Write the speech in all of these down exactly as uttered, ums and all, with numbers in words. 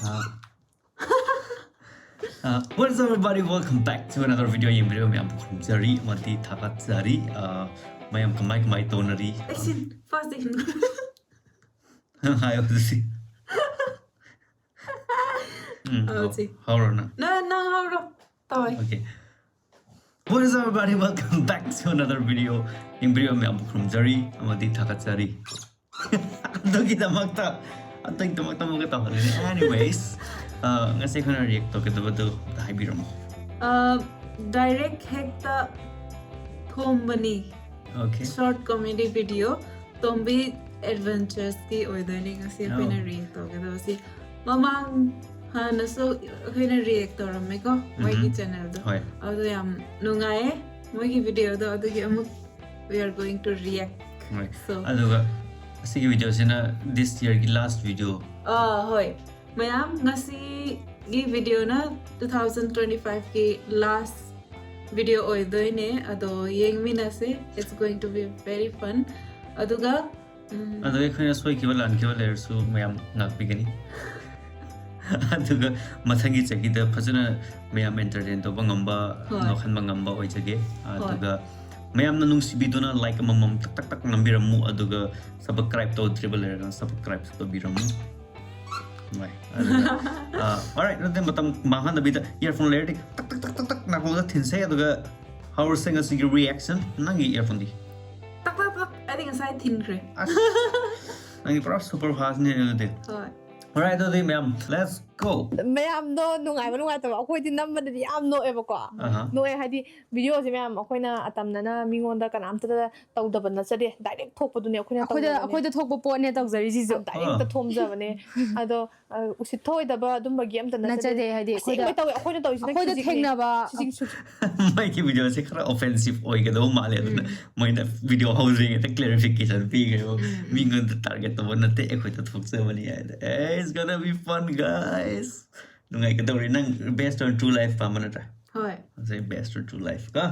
Uh, what's up, everybody? Welcome back to another video. ꯌꯦꯡꯕꯤꯔꯤꯕ ꯃꯌꯥꯝꯕꯨ ꯈꯨꯔꯨꯝꯖꯔꯤ ꯑꯃꯗꯤ ꯊꯥꯒꯠꯆꯔꯤ꯫ Uh, ꯃꯌꯥꯝ ꯀꯃꯥꯏ ꯀꯃꯥꯏ ꯇꯧꯅꯔꯤ? ꯑꯩꯁꯤ first day ꯍꯤꯟꯒꯣꯜ꯫ ꯍꯥꯏꯌꯣ ꯑꯗꯨꯗꯤ꯫ ꯎꯝ, ꯑꯧ, ꯁꯤ꯫ ꯍꯧꯔꯣ ꯅꯪ꯫ ꯅꯪ ꯅꯪ ꯍꯧꯔꯣ꯫ ꯇꯧꯋꯦ꯫ Okay. What is up, everybody? Welcome back to another video. ꯌꯦꯡꯕꯤꯔꯤꯕ ꯃꯌꯥꯝꯕꯨ ꯈꯨꯔꯨꯝꯖꯔꯤ ꯑꯃꯗꯤ ꯊꯥꯒꯠꯆꯔꯤ꯫ ꯑꯗꯨꯒꯤꯗꯃꯛꯇ ꯑꯗꯨꯒꯤꯗꯃꯛꯇ ꯑꯃꯨꯛꯀ ꯇꯧꯍꯜꯂꯤꯅꯦ꯫ Anyways, uh, ꯉꯁꯤ ꯑꯩꯈꯣꯏꯅ react ꯇꯧꯒꯗꯕꯗꯨ ꯑꯝꯇ ꯍꯥꯏꯕꯤꯔꯝꯃꯣ꯫ ꯑ, direct ꯍꯦꯛꯇ ꯊꯣꯝꯕꯅꯤ꯫ Okay. Short comedy video ꯇꯣꯝꯕꯤ Adventures ꯀꯤ ꯑꯣꯏꯗꯣꯏꯅꯦ ꯉꯁꯤ ꯑꯩꯈꯣꯏꯅ Oh. React ꯇꯧꯒꯗꯕꯁꯤ꯫ ꯃꯃꯥꯡ ꯍꯥꯟꯅꯁꯨ ꯑꯩꯈꯣꯏꯅ React ꯇꯧꯔꯝꯃꯦꯀꯣ ꯃꯣꯏꯒꯤ Mhm. Channel ꯗꯣ꯫ ꯍꯣꯏ꯫ ꯑꯗꯣ ꯌꯥꯝ ꯅꯨꯡꯉꯥꯏꯌꯦ ꯃꯣꯏꯒꯤ video ꯗꯣ, ꯑꯗꯨꯒꯤ ꯑꯃꯨꯛ we are going to react꯫ ꯍꯣꯏ꯫ So. ꯑꯗꯨꯒ ꯑꯁꯤꯒꯤ video ꯁꯤꯅ this year ꯒꯤ last video꯫ ꯑꯥ, ꯍꯣꯏ꯫ ꯃꯌꯥꯝ, ꯉꯁꯤꯒꯤ video ꯅ two thousand twenty five ꯀꯤ last video ꯑꯣꯏꯗꯣꯏꯅꯦ꯫ ꯑꯗꯣ ꯌꯦꯡꯃꯤꯟꯅꯁꯦ꯫ It's going to be very fun꯫ ꯑꯗꯨꯒ, ꯎꯝ, ꯑꯗꯣ ꯑꯩꯈꯣꯏꯅ ꯁꯣꯏꯈꯤꯕ ꯂꯥꯟꯈꯤꯕ ꯂꯩꯔꯁꯨ ꯃꯌꯥꯝ ꯉꯥꯛꯄꯤꯒꯅꯤ꯫ ꯑꯗꯨꯒ ꯃꯊꯪꯒꯤ ꯆꯍꯤꯗ ꯐꯖꯅ ꯃꯌꯥꯝ entertain ꯇꯧꯕ ꯉꯝꯕ, ꯍꯣꯏ꯫ ꯅꯣꯛꯍꯟꯕ ꯉꯝꯕ ꯑꯣꯏꯖꯒꯦ꯫ ꯍꯣꯏ꯫ ꯑꯗꯨꯒ ꯃꯌꯥꯝꯅ ꯅꯨꯡꯁꯤꯕꯤꯗꯨꯅ like ꯑꯃꯃꯝ ꯇꯛ ꯇꯛ ꯇꯛ ꯅꯝꯕꯤꯔꯝꯃꯨ꯫ ꯑꯗꯨꯒ subscribe ꯇꯧꯗ꯭ꯔꯤꯕ ꯂꯩꯔꯒꯅ subscribe ꯁꯨ ꯇꯧꯕꯤꯔꯝꯃꯨ꯫ ꯍꯣꯏ꯫ ꯑꯗꯨꯒ, ꯑ, alright, ꯑꯗꯨꯗꯤ ꯃꯇꯝ ꯃꯥꯡꯍꯟꯗꯕꯤꯗ earphone ꯂꯩꯔꯗꯤ ꯇꯛ ꯇꯛ ꯇꯛ ꯇꯛ ꯇꯛ ꯅꯥꯀꯣꯡꯗ ꯊꯤꯟꯁꯦ꯫ ꯑꯗꯨꯒ ꯍꯧꯔꯁꯦ ꯉꯁꯤꯒꯤ reaction꯫ ꯅꯪꯒꯤ earphone ꯗꯤ? ꯇꯛ ꯇꯛ ꯇꯛ꯫ ꯑꯩꯗꯤ ꯉꯁꯥꯏ ꯊꯤꯟꯈ꯭ꯔꯦ꯫ ꯑꯁ, ꯅꯪꯗꯤ ꯄꯨꯔꯥ super fast ꯅꯦ ꯑꯗꯨꯗꯤ꯫ ꯍꯣꯏ꯫ Alright, ꯑꯗꯨꯗꯤ ꯃꯌꯥꯝ, let's go! ꯃꯌꯥꯝꯗꯣ ꯅꯨꯡꯉꯥꯏꯕ ꯅꯨꯡꯉꯥꯏꯇꯕ ꯑꯩꯈꯣꯏꯗꯤ ꯅꯝꯕꯗꯗꯤ ꯌꯥꯝ ꯅꯣꯛꯑꯦꯕꯀꯣ꯫ ꯑꯍꯥ꯫ ꯅꯣꯛꯑꯦ ꯍꯥꯏꯗꯤ video ꯁꯦ ꯃꯌꯥꯝ ꯑꯩꯈꯣꯏꯅ ꯑꯇꯝꯅꯅ ꯃꯤꯉꯣꯟꯗ ꯀꯅꯥꯝꯇꯗ ꯇꯧꯗꯕ ꯅꯠꯆꯗꯦ꯫ Direct ꯊꯣꯛꯄꯗꯨꯅꯦ ꯑꯩꯈꯣꯏꯅ ꯑꯩꯈꯣꯏꯗ ꯇꯧꯖꯕꯅꯦ꯫ ꯑꯩꯈꯣꯏꯗ ꯊꯣꯛꯄ ꯄꯣꯠꯅꯦ ꯇꯧꯖꯔꯤꯁꯤꯁꯨ꯫ Direct ꯇ ꯑꯥ꯫ ꯊꯣꯝꯖꯕꯅꯦ꯫ ꯑꯗꯣ ꯑ, ꯎꯁꯤꯠ ꯊꯑꯣꯏꯗꯕ ꯑꯗꯨꯝꯕꯒꯤ ꯑꯝꯇ ꯅꯠꯆꯗꯦ꯫ ꯅꯠꯆꯗꯦ, ꯍꯥꯏꯗꯤ ꯑꯩꯈꯣꯏꯗ ꯑꯁꯦꯡꯕꯩ ꯇꯧꯋꯦ꯫ ꯑꯩꯈꯣꯏꯅ ꯇꯧꯔꯤꯁꯤꯅ ꯑꯩꯈꯣꯏꯗ ꯈꯤꯖꯤꯛꯅꯦ꯫ ꯊꯦꯡꯅꯕ ꯈꯤꯖꯤꯛꯁꯨ ꯃꯣꯏꯒꯤ video ꯁꯦ ꯈꯔ offensive ꯑꯣꯏꯒꯗꯧꯕ ꯃꯥꯜꯂꯦ, ꯑꯗꯨꯅ ꯃꯣꯏꯅ video ꯍꯧꯗ꯭ꯔꯤꯉꯩꯗ clarification ꯄꯤꯈ꯭ꯔꯦꯕ꯫ ꯃꯤꯉꯣꯟꯗ target ꯇꯧꯕ ꯅꯠꯇꯦ, ꯑꯩꯈꯣꯏꯗ ꯊꯣꯛꯆꯕꯅꯤ ꯍꯥꯏꯗ꯫ Hey, it's gonna be fun, guys. ꯅꯨꯡꯉꯥꯏꯒꯗꯧꯔꯤ꯫ ꯅꯪ Based on True Life ꯄꯥꯝꯕ ꯅꯠꯇ꯭ꯔꯥ? ꯍꯣꯏ꯫ ꯉꯁꯥꯏ Based on True Life ꯀꯣ?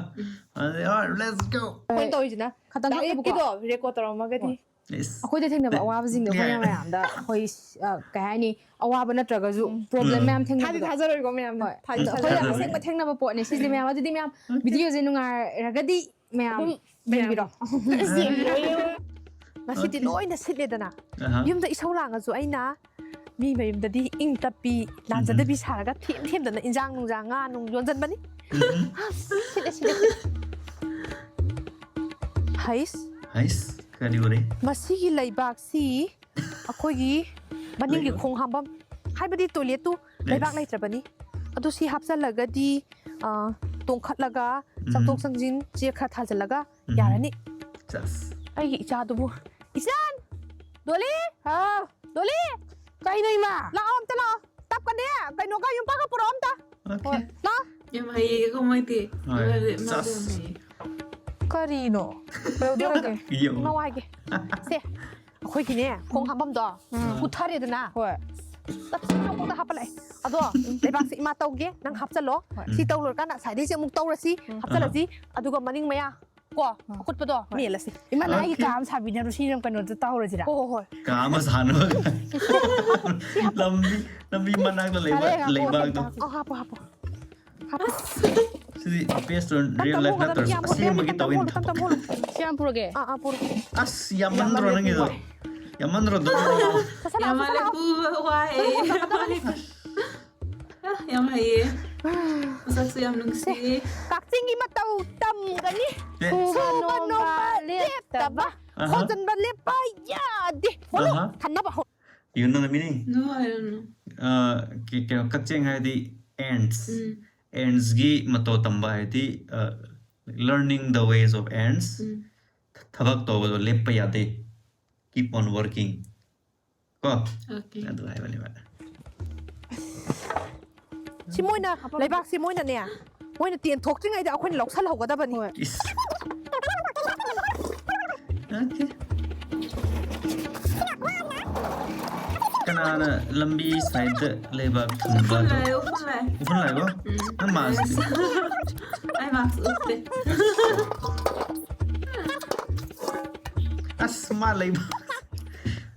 ꯑꯗꯨꯗꯤ, alright, let's go. ꯑꯩꯈꯣꯏꯅ ꯇꯧꯔꯤꯁꯤꯅ ꯈꯇꯪ direct ꯈꯛꯇꯕꯨꯀꯣ꯫ ꯀꯤꯗꯣ record ꯇꯧꯔꯝꯃꯒꯗꯤ꯫ ꯍꯣꯏ꯫ ꯑꯩꯈꯣꯏꯗ ꯊꯦꯡꯅꯕ ꯑꯋꯥꯕꯁꯤꯡꯗꯣ ꯑꯩꯈꯣꯏꯅ ꯃꯌꯥꯝꯗ ꯑꯩꯈꯣꯏ, ꯑ, ꯀꯩ ꯍꯥꯏꯅꯤ, ꯑꯋꯥꯕ ꯅꯠꯇ꯭ꯔꯒꯁꯨ ꯄ꯭ꯔꯣꯕ꯭ꯂꯦꯝ ꯎꯝ꯫ ꯃꯌꯥꯝ ꯊꯥꯗꯤ ꯊꯦꯡꯅꯕꯗꯣ꯫ ꯊꯥꯖꯔꯣꯏꯀꯣ ꯃꯌꯥꯝꯅ꯫ ꯍꯣꯏ꯫ ꯊꯥꯗꯤ ꯑꯗꯣ ꯑꯩꯈꯣꯏꯅ ꯊꯥꯖꯔꯣꯏ꯫ ꯑꯁꯦꯡꯕ ꯊꯦꯡꯅꯕ ꯄꯣꯠꯅꯦ ꯁꯤꯁꯦ ꯃꯌꯥꯝ꯫ ꯑꯗꯨꯗꯤ ꯃꯌꯥꯝ ꯚꯤꯗꯤꯑꯣꯁꯦ ꯅꯨꯡꯉꯥꯏꯔꯒꯗꯤ ꯃꯌꯥꯝ ꯑꯗꯨꯝ ꯌꯦꯡꯕꯤꯔꯣ꯫ ꯉꯁꯤꯗꯤ ꯑꯣꯀꯦ꯫ ꯂꯣꯏꯅ ꯁꯤꯠꯂꯦꯗꯅ꯫ ꯑꯍꯥ꯫ ꯌꯨꯝꯗ ꯏꯁꯧ ꯂꯥꯡꯉꯁꯨ ꯑꯩꯅ ꯃꯤ ꯃꯌꯨꯝꯗꯗꯤ ꯏꯪ ꯇꯞꯄꯤ, ꯂꯥꯟꯖꯗꯕꯤ ꯎꯝ꯫ ꯁꯥꯔꯒ ꯊꯦꯝ ꯊꯦꯝꯗꯅ ꯏꯟꯖꯥꯡ ꯅꯨꯡꯖꯥꯡ ꯉꯥ ꯅꯨꯡ ꯌꯣꯟꯖꯟꯕꯅꯤ꯫ ꯎꯝ꯫ ꯑꯁ, ꯁꯤꯠꯂꯦ, ꯁꯤꯠꯂꯦ, ꯁꯤꯠꯂꯦ꯫ ꯍꯩꯁ꯫ ꯍꯩꯁ, ꯀꯔꯤ ꯋꯥꯔꯤ? ꯃꯁꯤꯒꯤ ꯂꯩꯕꯥꯛꯁꯤ ꯑꯩꯈꯣꯏꯒꯤ ꯃꯅꯤꯡꯒꯤ ꯂꯩꯕꯥꯛ꯫ ꯈꯣꯡ ꯍꯥꯝꯐꯝ, ꯍꯥꯏꯕꯗꯤ ꯇꯣꯏꯂꯦꯠꯇꯨ ꯂꯩꯕꯥꯛ ꯌꯦꯁ꯫ ꯂꯩꯇ꯭ꯔꯕꯅꯤ꯫ ꯑꯗꯨ ꯁꯤ ꯍꯥꯞꯆꯜꯂꯒꯗꯤ, ꯑ, ꯇꯣꯡꯈꯠꯂꯒ ꯎꯝ꯫ ꯆꯪꯊꯣꯛ ꯆꯪꯁꯤꯟ ꯆꯦꯛ ꯈꯔ ꯊꯥꯖꯤꯜꯂꯒ ꯎꯝ꯫ ꯌꯥꯔꯅꯤ꯫ ꯆꯁ꯫ ꯑꯩꯒꯤ ꯏꯆꯥꯗꯨꯕꯨ, ꯏꯆꯥꯟ! ꯗꯣꯂꯤ! ꯍꯥꯎ꯫ ꯗꯣꯂꯤ! ꯀꯩꯅꯣ ꯏꯃꯥ? ꯂꯥꯛꯑꯣ ꯑꯝꯇ ꯂꯥꯛꯑꯣ꯫ ꯇꯞꯀꯅꯦ, ꯀꯩꯅꯣꯒ ꯌꯨꯝꯄꯥꯛꯀ ꯄꯨꯔꯛꯑꯣ ꯑꯝꯇ꯫ ꯑꯣꯀꯦ꯫ ꯍꯣꯏ꯫ ꯂꯥꯛꯑꯣ꯫ ꯌꯥꯝ ꯍꯩꯌꯦꯀꯣ ꯃꯣꯏꯗꯤ꯫ ꯍꯣꯏ꯫ ꯃꯥꯗꯤ, ꯃꯥꯗꯤ ꯆꯁ꯫ ꯌꯥꯝ ꯍꯩꯌꯦ꯫ ꯀꯔꯤꯅꯣ? ꯀꯩꯗꯧꯔꯒꯦ? ꯌꯦꯡꯉꯣ꯫ ꯅꯋꯥꯏꯒꯦ꯫ ꯁꯦ, ꯑꯩꯈꯣꯏꯒꯤꯅꯦ, ꯈꯣꯡ ꯍꯥꯝꯐꯝꯗꯣ ꯎꯝ꯫ ꯄꯨꯊꯔꯦꯗꯅ꯫ ꯍꯣꯏ꯫ ꯇꯞ ꯇꯞ ꯃꯈꯣꯡꯗ ꯍꯥꯞꯄ ꯂꯥꯛꯑꯦ꯫ ꯑꯗꯣ, ꯂꯩꯕꯥꯛꯁꯦ ꯏꯃꯥ ꯇꯧꯒꯦ, ꯅꯪ ꯍꯥꯞꯆꯜꯂꯣ꯫ ꯍꯣꯏ꯫ ꯁꯤ ꯎꯝ꯫ ꯇꯧ ꯂꯣꯏꯔꯀꯥꯟꯗ ꯁꯥꯏꯗꯩꯁꯦ ꯑꯃꯨꯛ ꯇꯧꯔꯁꯤ, ꯎꯝ꯫ ꯍꯥꯞꯆꯜꯂꯁꯤ꯫ ꯑꯗꯨꯒ ꯃꯅꯤꯡ ꯃꯌꯥ ꯀꯣ, ꯑꯥ꯫ ꯑꯈꯨꯠꯄꯗꯣ ꯍꯣꯏ꯫ ꯃꯦꯜꯂꯁꯤ꯫ ꯏꯃꯥ, ꯅꯪ ꯑꯩꯒꯤ ꯑꯣꯀꯦ꯫ ꯀꯥ ꯑꯃ ꯁꯥꯕꯤꯅꯔꯣ, ꯁꯤ ꯅꯪ ꯀꯩꯅꯣꯗ ꯇꯧꯍꯧꯔꯁꯤꯔꯥ? ꯍꯣ, ꯍꯣ, ꯍꯣꯏ꯫ ꯀꯥ ꯑꯃ ꯁꯥꯅꯕ꯫ ꯂꯝꯕꯤ, ꯂꯝꯕꯤ ꯃꯅꯥꯛꯇ ꯂꯩꯕ ꯁꯥꯔꯦ, ꯉꯥꯏꯈꯣ, ꯂꯩꯕꯥꯛꯇꯣ꯫ ꯉꯥꯏꯈꯣ, ꯉꯥꯏꯈꯣ꯫ ꯑꯣ, ꯍꯥꯞꯄꯣ, ꯍꯥꯞꯄꯣ꯫ ꯍꯥꯞꯄꯣ꯫ ꯁꯤꯗꯤ based on ꯇꯞ real ꯇꯞ life ꯍꯣꯜꯂꯨ, ꯅꯠꯇ꯭ꯔꯁꯨ ꯌꯥꯝ ꯍꯣꯜꯂꯨ, ꯑꯁꯦꯡꯕꯒꯤ ꯇꯞ ꯇꯞ ꯇꯧꯋꯤꯅ ꯍꯣꯜꯂꯨ, ꯇꯞ ꯇꯞ ꯊꯕꯛ꯫ ꯍꯣꯜꯂꯨ꯫ ꯁꯤ ꯌꯥꯝ ꯄꯨꯔꯒꯦ? ꯑꯥ, ꯑꯥ, ꯄꯨꯔꯣ꯫ ꯑꯁ, ꯌꯥꯝꯃꯟꯗ꯭ꯔꯣ ꯌꯥꯝꯃꯜꯂꯦ, ꯅꯪꯒꯤꯗꯣ? ꯄꯨꯔꯣ꯫ ꯌꯥꯝꯃꯟꯗ꯭ꯔꯣ? ꯁꯠ, ꯁꯠ, ꯁꯠ, ꯌꯥꯝꯃꯜꯂꯦ, ꯁꯠ, ꯁꯠ꯫ ꯄꯨꯕ ꯋꯥꯏ꯫ ꯁꯠ, ꯁꯠ, ꯁꯠ, ꯁꯠ꯫ ꯑ, ꯌꯥꯝ ꯍꯩꯌꯦ꯫ ꯃꯁꯛꯁꯨ ꯌꯥꯝ ꯅꯨꯡꯁꯤ꯫ ꯁꯦ, ꯀꯛꯆꯤꯡꯒꯤ ꯃꯇꯧ ꯇꯝꯒꯅꯤ꯫ ꯑꯦ꯫ ꯁꯨꯕ ꯅꯣꯝꯕ ꯂꯦꯞꯇꯕ꯫ ꯑꯍꯥ꯫ ꯈꯣꯟꯖꯟꯕ ꯂꯦꯞꯄ ꯌꯥꯗꯦ꯫ ꯍꯣꯠꯂꯨ, ꯑꯍꯥ꯫ ꯊꯟꯅꯕ ꯍꯣ-, You know the meaning? No, I don't know. ꯑ, ꯀ-, ꯀꯩꯅꯣ, ꯀꯛꯆꯦꯡ ꯍꯥꯏꯗꯤ ants꯫ ꯎꯝ꯫ Antsꯀꯤ ꯃꯇꯧ ꯇꯝꯕ ꯍꯥꯏꯗꯤ, ꯑ, learning the ways of ants꯫ ꯎꯝ꯫ ꯊꯕꯛ ꯇꯧꯕꯗꯣ ꯂꯦꯞꯄ ꯌꯥꯗꯦ꯫ Keep on working꯫ ꯀꯣ? ꯑꯣꯀꯦ꯫ ꯑꯗꯨ ꯍꯥꯏꯕꯅꯦꯕ꯫ ꯁꯤ ꯃꯣꯏꯅ, ꯂꯩꯕꯥꯛꯁꯤ ꯃꯣꯏꯅꯅꯦ, ꯃꯣꯏꯅ ꯇꯦꯟꯊꯣꯛꯇ꯭ꯔꯤꯉꯩꯗ ꯑꯩꯈꯣꯏꯅ ꯂꯧꯁꯜꯍꯧꯒꯗꯕꯅꯤ꯫ ꯍꯣꯏ꯫ ꯏꯁ꯫ ꯑꯣꯀꯦ꯫ ꯀꯅꯥꯅ ꯂꯝꯕꯤ sideꯇ ꯂꯩꯕꯥꯛ ꯊꯝꯕ? ꯎꯐꯨꯜ ꯂꯥꯛꯑꯦ, ꯎꯐꯨꯜ ꯂꯥꯛꯑꯦ꯫ ꯎꯐꯨꯜ ꯂꯥꯛꯑꯦꯕꯣ? ꯎꯝ꯫ ꯅꯪ mask ꯑꯩ mask ꯎꯞꯇꯦ꯫ ꯑꯁ, ꯃꯥ ꯂꯩꯕ꯫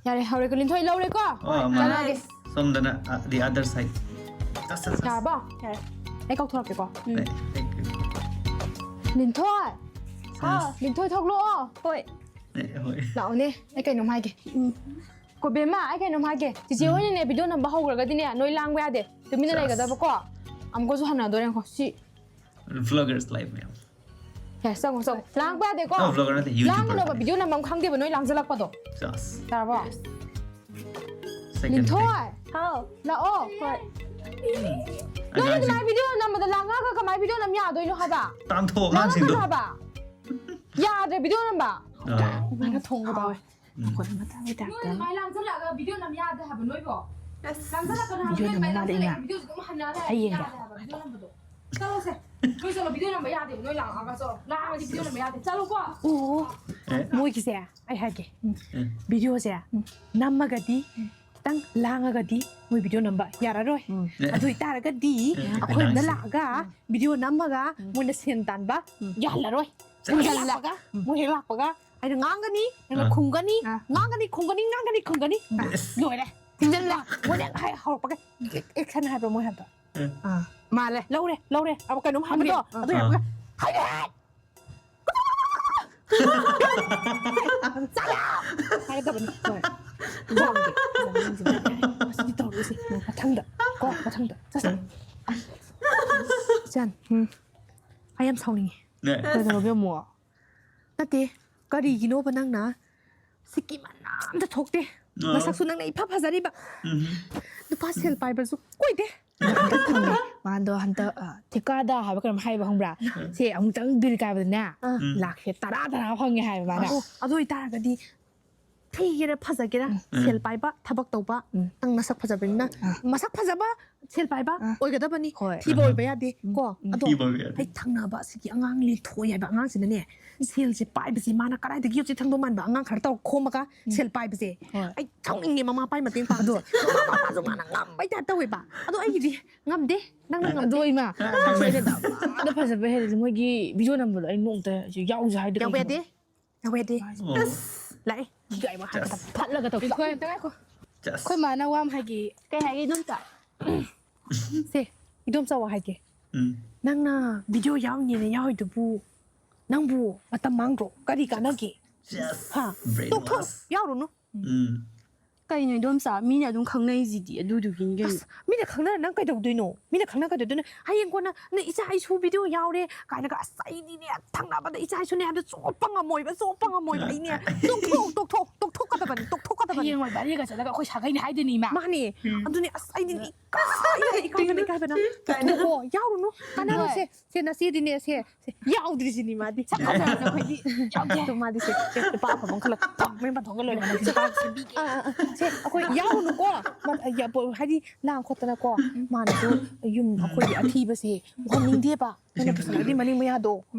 ꯌꯥꯔꯦ, ꯍꯧꯔꯦꯀꯣ꯫ ꯂꯤꯟꯊꯣꯏ ꯂꯧꯔꯦꯀꯣ? ꯑꯣ, ꯃꯥ꯫ ꯆꯠꯂꯒꯦ꯫ ꯁꯣꯝꯗꯅ, uh, the other side. ꯆꯠ, ꯆꯠ, ꯆꯠ꯫ ꯌꯥꯔꯕꯣ? ꯌꯥꯔꯦ꯫ ꯑꯩ ꯀꯧꯊꯣꯔꯛꯀꯦꯀꯣ꯫ ꯎꯝ꯫ ꯂꯩ, thank you. ꯂꯤꯟꯊꯣꯏ! ꯍꯥꯎ꯫ ꯂꯤꯟꯊꯣꯏ, ꯊꯣꯛꯂꯛꯑꯣ꯫ ꯍꯣꯏ꯫ ꯂꯩ, ꯍꯣꯏ꯫ ꯂꯥꯛꯑꯣꯅꯦ, ꯑꯩ ꯀꯩꯅꯣꯝ ꯍꯥꯏꯒꯦ꯫ ꯀꯣꯕꯦꯝꯃ, ꯑꯩ ꯀꯩꯅꯣꯝ ꯍꯥꯏꯒꯦ꯫ ꯆꯤꯆꯦ ꯍꯣꯏꯅꯅꯦ ꯚꯤꯗꯤꯑꯣ ꯅꯝꯕ ꯍꯧꯈ꯭ꯔꯒꯗꯤꯅꯦ, ꯅꯣꯏ ꯂꯥꯡꯕ ꯌꯥꯗꯦ꯫ ꯇꯨꯃꯤꯟꯅ ꯆꯥꯁ꯫ ꯂꯩꯒꯗꯕꯀꯣ꯫ ꯑꯃꯨꯛꯀꯁꯨ ꯍꯟꯅꯗꯣꯔꯦ, ꯉꯥꯏꯈꯣ꯫ ꯁꯤ꯫ Vloggers life ꯃꯌꯥꯝ꯫ ꯌꯥꯔꯦ, ꯆꯪꯉꯣ, ꯆꯪꯉꯣ꯫ ꯂꯥꯡꯕ ꯌꯥꯗꯦꯀꯣ꯫ ꯑ, vlogger ꯅꯠꯇꯦ, YouTuber꯫ ꯂꯥꯡꯒꯅꯣꯕ, ꯚꯤꯗꯤꯑꯣ ꯅꯝꯕ ꯑꯃ ꯈꯪꯗꯦꯕ, ꯅꯣꯏ ꯂꯥꯡꯖꯜꯂꯛꯄꯗꯣ꯫ ꯆꯥꯁ꯫ ꯇꯥꯔꯕꯣ? Second ꯂꯤꯟꯊꯣꯏ! take꯫ ꯍꯥꯎ꯫ ꯂꯥꯛꯑꯣ꯫ ꯍꯣꯏ꯫ ꯅꯣꯏꯅ ꯑꯉꯥꯡꯁꯤꯡ꯫ ꯀꯃꯥꯏꯅ ꯚꯤꯗꯤꯑꯣ ꯅꯝꯕꯗ ꯂꯥꯡꯉꯒ ꯀꯃꯥꯏꯅ ꯚꯤꯗꯤꯑꯣ ꯅꯝ ꯌꯥꯗꯣꯏꯅꯣ ꯍꯥꯏꯕ? ꯇꯥꯟꯊꯣꯛꯑꯣ ꯑꯉꯥꯡꯁꯤꯡꯗꯣ꯫ ꯂꯥꯡꯉꯛꯀꯅꯣ ꯍꯥꯏꯕ? ꯌꯥꯗ꯭ꯔꯦ ꯚꯤꯗꯤꯑꯣ ꯅꯝꯕ꯫ ꯑꯥ꯫ ꯃꯥꯅ ꯊꯣꯡꯕ ꯇꯧꯋꯦ꯫ ꯎꯝ꯫ ꯈꯨꯠ ꯑꯃ ꯇꯥꯕꯩ ꯅꯣꯏ ꯇꯥꯏꯞꯇ꯫ ꯑꯗꯨꯃꯥꯏꯅ ꯂꯥꯡꯁꯤꯜꯂꯛꯑꯒ ꯚꯤꯗꯤꯑꯣ ꯅꯝ ꯌꯥꯗꯦ ꯍꯥꯏꯕ ꯅꯣꯏꯕꯣ꯫ ꯑꯁ, ꯂꯥꯡꯁꯤꯜꯂꯛꯀꯅꯣ ꯍꯥꯏꯕ ꯚꯤꯗꯤꯑꯣ ꯅꯣꯏ ꯅꯝꯕ ꯑꯗꯨꯃꯥꯏꯅ ꯃꯥꯜꯂꯦ, ꯂꯥꯡꯁꯤꯜꯂꯛꯑꯦ ꯏꯃꯥ꯫ ꯚꯤꯗꯤꯑꯣꯁꯦ ꯑꯗꯨꯝ ꯍꯟꯅ ꯍꯟꯅ ꯑꯩ ꯌꯥꯗꯦ ꯌꯦꯡꯒꯦ꯫ ꯍꯥꯏꯕ ꯚꯤꯗꯤꯑꯣ ꯅꯝꯕꯗꯣ꯫ ꯆꯠꯂꯣꯁꯦ꯫ ꯅꯣꯏ ꯆꯠꯂꯣ ꯚꯤꯗꯤꯑꯣ ꯅꯝꯕ ꯌꯥꯗꯦ ꯅꯣꯏ ꯂꯥꯡꯉꯛꯑꯒ ꯆꯠꯂꯣ꯫ ꯂꯥꯡꯉꯗꯤ ꯚꯤꯗꯤꯑꯣ ꯅꯝꯕ ꯌꯥꯗꯦ꯫ ꯆꯠꯂꯣꯀꯣ꯫ ꯑꯦ? ꯃꯣꯏꯒꯤꯁꯦ ꯑꯩ ꯍꯥꯏꯒꯦ꯫ ꯎꯝ꯫ ꯑꯦ? ꯚꯤꯗꯤꯑꯣꯁꯦ ꯅꯝꯃꯒꯗꯤ ꯈꯤꯇꯪ ꯂꯥꯡꯉꯒꯗꯤ ꯃꯣꯏ ꯚꯤꯗꯤꯑꯣ ꯅꯝꯕ ꯌꯥꯔꯔꯣꯏ꯫ ꯑꯦ? ꯑꯗꯨ ꯑꯣꯏꯇꯥꯔꯒꯗꯤ ꯑꯦ, ꯑꯩꯈꯣꯏ ꯌꯨꯝꯗ ꯗꯥꯟꯁ꯫ ꯂꯥꯛꯑꯒ ꯚꯤꯗꯤꯑꯣ ꯅꯝꯃꯒ ꯃꯣꯏꯅ ꯁꯦꯟ ꯇꯥꯟꯕ ꯌꯥꯍꯜꯂꯔꯣꯏ꯫ ꯃꯣꯏ ꯍꯦꯛ ꯂꯥꯛꯄꯒ, ꯃꯣꯏ ꯍꯦꯛ ꯂꯥꯛꯄꯒ ꯑꯩꯅ ꯉꯥꯡꯒꯅꯤ, ꯅꯪꯅ ꯑꯥ꯫ ꯈꯨꯝꯒꯅꯤ, ꯑꯥ꯫ ꯉꯥꯡꯒꯅꯤ, ꯈꯨꯝꯒꯅꯤ, ꯉꯥꯡꯒꯅꯤ, ꯈꯨꯝꯒꯅꯤ꯫ ꯑꯦꯁ꯫ ꯂꯣꯏꯔꯦ꯫ ꯊꯤꯡꯖꯤꯜꯂꯦ꯫ ꯃꯣꯏꯅ ꯍꯥꯏ ꯍꯧꯔꯛꯄꯒ ꯑꯦꯛꯁꯟ ꯍꯥꯏꯕ꯭ꯔꯣ ꯃꯣꯏ ꯍꯥꯏꯕꯗꯣ? ꯑꯥ, ꯃꯥꯜꯂꯦ꯫ ꯂꯧꯔꯦ, ꯂꯧꯔꯦ꯫ ꯑꯃ ꯀꯩꯅꯣꯝ ꯍꯥꯏꯕꯗꯣ ꯑꯥ꯫ ꯑꯗꯨ ꯍꯥꯏꯔꯛꯄꯒ ꯍꯥꯏꯔꯦ꯫ ꯆꯠꯂꯣ! ꯍꯥꯏꯒꯗꯕꯅꯤ꯫ ꯍꯣꯏ꯫ ꯌꯥꯝꯗꯦ꯫ ꯃꯁꯤꯗꯤ ꯇꯧꯔꯛꯏꯁꯦ꯫ ꯃꯊꯪꯗ꯫ ꯀꯣ, ꯃꯊꯪꯗ꯫ ꯆꯠꯁꯦ꯫ ꯏꯆꯟ꯫ ꯎꯝ꯫ ꯑꯩ ꯌꯥꯝ ꯁꯥꯎꯅꯤꯡꯉꯦ꯫ ꯅꯦ꯫ ꯀꯩꯗꯧꯔꯒꯦ ꯑꯃꯨꯛ? ꯅꯠꯇꯦ꯫ ꯀꯔꯤꯒꯤꯅꯣꯕ ꯅꯪꯅ ꯁꯤꯀꯤ ꯃꯅꯥ ꯑꯝꯇ ꯊꯣꯛꯇꯦ꯫ ꯑꯥ꯫ ꯅꯁꯛꯁꯨ ꯅꯪꯅ ꯏꯐ ꯐꯖꯔꯤꯕ꯫ ꯎꯝ꯫ ꯅꯨꯄꯥ ꯁꯦꯜ ꯄꯥꯏꯕꯁꯨ ꯀꯣꯏꯗꯦ꯫ ꯍꯟꯗꯛ ꯊꯝꯃꯦ꯫ ꯃꯥꯗꯣ ꯍꯟꯗꯛ, ꯑ, ꯊꯤꯀꯥꯗ ꯍꯥꯏꯕ ꯀꯩꯅꯣꯝ ꯍꯥꯏꯕ ꯈꯪꯕ꯭ꯔꯥ? ꯁꯦ ꯑꯃꯨꯛꯇꯪ ꯗꯤꯜ ꯀꯥꯏꯕꯗꯅꯦ, ꯎꯝ꯫ ꯂꯥꯛꯁꯦ ꯇꯔꯥ ꯇꯔꯥ ꯐꯪꯉꯦ ꯍꯥꯏꯕ ꯃꯥꯅ꯫ ꯑꯣ, ꯑꯗꯨ ꯑꯣꯏꯇꯥꯔꯒꯗꯤ ꯊꯤꯒꯦꯔꯥ ꯐꯖꯒꯦꯔꯥ, ꯁꯦꯜ ꯄꯥꯏꯕ, ꯊꯕꯛ ꯇꯧꯕ, ꯅꯪ ꯅꯁꯛ ꯐꯖꯕꯅꯤꯅ, ꯃꯁꯛ ꯐꯖꯕ ꯁꯦꯜ ꯄꯥꯏꯕ ꯑꯣꯏꯒꯗꯕꯅꯤ꯫ ꯍꯣꯏ꯫ ꯊꯤꯕ ꯑꯣꯏꯕ ꯌꯥꯗꯦ꯫ ꯀꯣ, ꯑꯗꯣ ꯊꯤꯕ ꯑꯣꯏꯕ ꯌꯥꯗꯦ꯫ ꯑꯩ ꯊꯪꯅꯕ ꯑꯁꯤꯒꯤ ꯑꯉꯥꯡ ꯂꯤꯟꯊꯣꯏ ꯍꯥꯏꯕ ꯑꯉꯥꯡꯁꯤꯅꯅꯦ, ꯁꯦꯜꯁꯦ ꯄꯥꯏꯕꯁꯦ ꯃꯥꯅ ꯀꯗꯥꯏꯗꯒꯤ ꯌꯣꯠꯁꯤ ꯊꯪꯗꯣ ꯃꯥꯟꯕ ꯑꯉꯥꯡ ꯈꯔ ꯇꯧꯔ ꯈꯣꯝꯃꯒ ꯁꯦꯜ ꯄꯥꯏꯕꯁꯦ꯫ ꯍꯣꯏ꯫ ꯑꯩ ꯁꯥꯎꯅꯤꯡꯉꯦ ꯃꯃꯥ ꯃꯄꯥꯒꯤ ꯃꯇꯦꯡ ꯄꯥꯡꯕꯁꯦ꯫ ꯃꯃꯥ ꯃꯄꯥꯁꯨ ꯃꯥꯅ ꯉꯝꯕꯩ ꯇꯥꯏꯞ ꯇꯧꯋꯦꯕ꯫ ꯑꯗꯣ ꯑꯩꯒꯤꯗꯤ ꯉꯝꯗꯦ꯫ ꯅꯪꯅ ꯉꯝꯗꯦ꯫ ꯑꯗꯣ ꯏꯃꯥ, ꯉꯝꯃꯦ꯫ ꯑꯗ ꯐꯖꯕ ꯍꯦꯜꯂꯗꯤ ꯃꯣꯏꯒꯤ ꯚꯤꯗꯤꯑꯣ ꯅꯝꯕꯗꯣ ꯑꯩ ꯅꯣꯡꯃꯇ ꯌꯥꯎꯁꯦ ꯍꯥꯏꯗꯤ ꯌꯥꯎꯕ ꯀꯩꯒꯤꯅꯣ? ꯌꯥꯗꯦ꯫ ꯌꯥꯎꯕ ꯌꯥꯗꯦ꯫ ꯑꯣ꯫ ꯑꯁ, ꯂꯥꯛꯑꯦ꯫ ꯒꯥꯏ ꯋꯥ ꯍꯥꯏꯒꯗꯕ꯫ ꯐꯠꯂꯒ ꯇꯧ꯫ ꯑꯩꯈꯣꯏ ꯑꯝꯇ ꯉꯥꯏꯈꯣ꯫ Just. ꯑꯩꯈꯣꯏ ꯃꯥꯅ ꯋꯥ ꯑꯃ ꯍꯥꯏꯒꯦ꯫ ꯀꯩ ꯍꯥꯏꯒꯦ, ꯏꯗꯣꯝꯆꯥ? ꯁꯦ, ꯏꯗꯣꯝꯆꯥ ꯋꯥ ꯍꯥꯏꯒꯦ꯫ ꯎꯝ. ꯅꯪꯅ ꯚꯤꯗꯤꯑꯣ ꯌꯥꯎꯅꯤꯅ ꯌꯥꯎꯔꯤꯗꯨꯕꯨ ꯅꯪꯕꯨ ꯃꯇꯝ ꯃꯥꯡꯗ꯭ꯔꯣ? ꯀꯔꯤ ꯀꯥꯟꯅꯒꯦ? Just. ꯍꯥ? Brainwash. ꯇꯣꯛꯊꯣꯛ, ꯌꯥꯎꯔꯨꯅꯨ꯫ ꯎꯝ. ꯀꯩꯅꯣ, ꯏꯗꯣꯝꯆꯥ? ꯃꯤꯅ ꯑꯗꯨꯝ ꯈꯪꯅꯩꯁꯤꯗꯤ, ꯑꯗꯨꯗꯨꯒꯤꯅꯤ ꯀꯩꯅꯣ꯫ ꯑꯁ, ꯃꯤꯅ ꯈꯪꯅ ꯅꯪ ꯀꯩꯗꯧꯗꯣꯏꯅꯣ? ꯃꯤꯅ ꯈꯪꯅ ꯀꯩꯗꯧꯗꯣꯏꯅꯣ? ꯍꯌꯦꯡ ꯀꯣꯟꯅ ꯅꯪ ꯏꯆꯥ ꯏꯁꯨ ꯚꯤꯗꯤꯑꯣ ꯌꯥꯎꯔꯦ ꯀꯥꯏꯅꯒ, ꯑꯁ, ꯑꯩꯗꯤꯅꯦ, ꯊꯪꯅꯕꯗ ꯏꯆꯥ ꯏꯁꯨꯅꯦ ꯍꯥꯏꯕꯗ ꯆꯣꯞꯄ ꯉꯝꯃꯣꯏꯕ, ꯆꯣꯞꯄ ꯉꯝꯃꯣꯏꯕ꯫ ꯑꯩꯅꯦ, ꯇꯣꯛꯊꯣꯛ, ꯇꯣꯛꯊꯣꯛ, ꯇꯣꯛꯊꯣꯛꯀꯗꯕꯅꯤ, ꯇꯣꯛꯊꯣꯛꯀꯗꯕꯅꯤ꯫ ꯍꯌꯦꯡꯋꯥꯏ ꯕꯥꯔꯦꯒ ꯆꯠꯂꯒ ꯑꯩꯈꯣꯏ ꯁꯥꯒꯩꯅꯦ ꯍꯥꯏꯗꯣꯏꯅꯤ, ꯏꯃꯥ꯫ ꯃꯥꯅꯦ꯫ ꯑꯗꯨꯅꯦ, ꯑꯁ, ꯑꯩꯗꯤ ꯏꯀꯥꯏꯕꯅ, ꯏꯀꯥꯏꯕꯅ, ꯏꯀꯥꯏꯕꯅ꯫ ꯇꯣꯛꯊꯣꯛꯑꯣ, ꯌꯥꯎꯔꯨꯅꯨ, ꯀꯥꯟꯅꯔꯣꯏꯁꯦ꯫ ꯁꯦ, ꯅꯆꯦꯗꯤꯅꯦ, ꯁꯦ, ꯁꯦ, ꯌꯥꯎꯗ꯭ꯔꯤꯁꯤꯅꯤ ꯃꯥꯗꯤ꯫ ꯁꯛ ꯐꯖꯔꯁꯨ ꯑꯩꯈꯣꯏꯗꯤ ꯌꯥꯎꯗꯦ꯫ ꯑꯗꯣ ꯃꯥꯗꯤ ꯁꯦ, ꯁꯦ, ꯅꯨꯄꯥ ꯑꯐꯕ ꯑꯃ ꯈꯜꯂꯒ ꯐꯛ ꯃꯌꯨꯝ ꯄꯥꯟꯊꯣꯛꯍꯜꯂ ꯂꯣꯏꯔꯦ ꯃꯥꯗꯤ꯫ ꯅꯨꯄꯥ ꯁꯦꯝꯕꯤꯒꯦ꯫ ꯑꯥ, ꯑꯥ, ꯑꯥ꯫ ꯁꯦ, ꯑꯩꯈꯣꯏ ꯌꯥꯎꯔꯨꯅꯨꯀꯣ꯫ ꯃ-, ꯌꯥ-, ꯄꯣ-, ꯍꯥꯏꯗꯤ ꯂꯥꯡ ꯈꯣꯠꯇꯅꯀꯣ꯫ ꯃꯥꯅꯁꯨ ꯌꯨꯝ ꯑꯩꯈꯣꯏꯒꯤ ꯑꯊꯤꯕꯁꯦ ꯎꯍꯟꯅꯤꯡꯗꯦꯕ꯫ ꯅꯪꯅ ꯄꯨꯁꯜꯂꯛꯑꯗꯤ ꯃꯅꯤꯡ ꯃꯌꯥꯗꯣ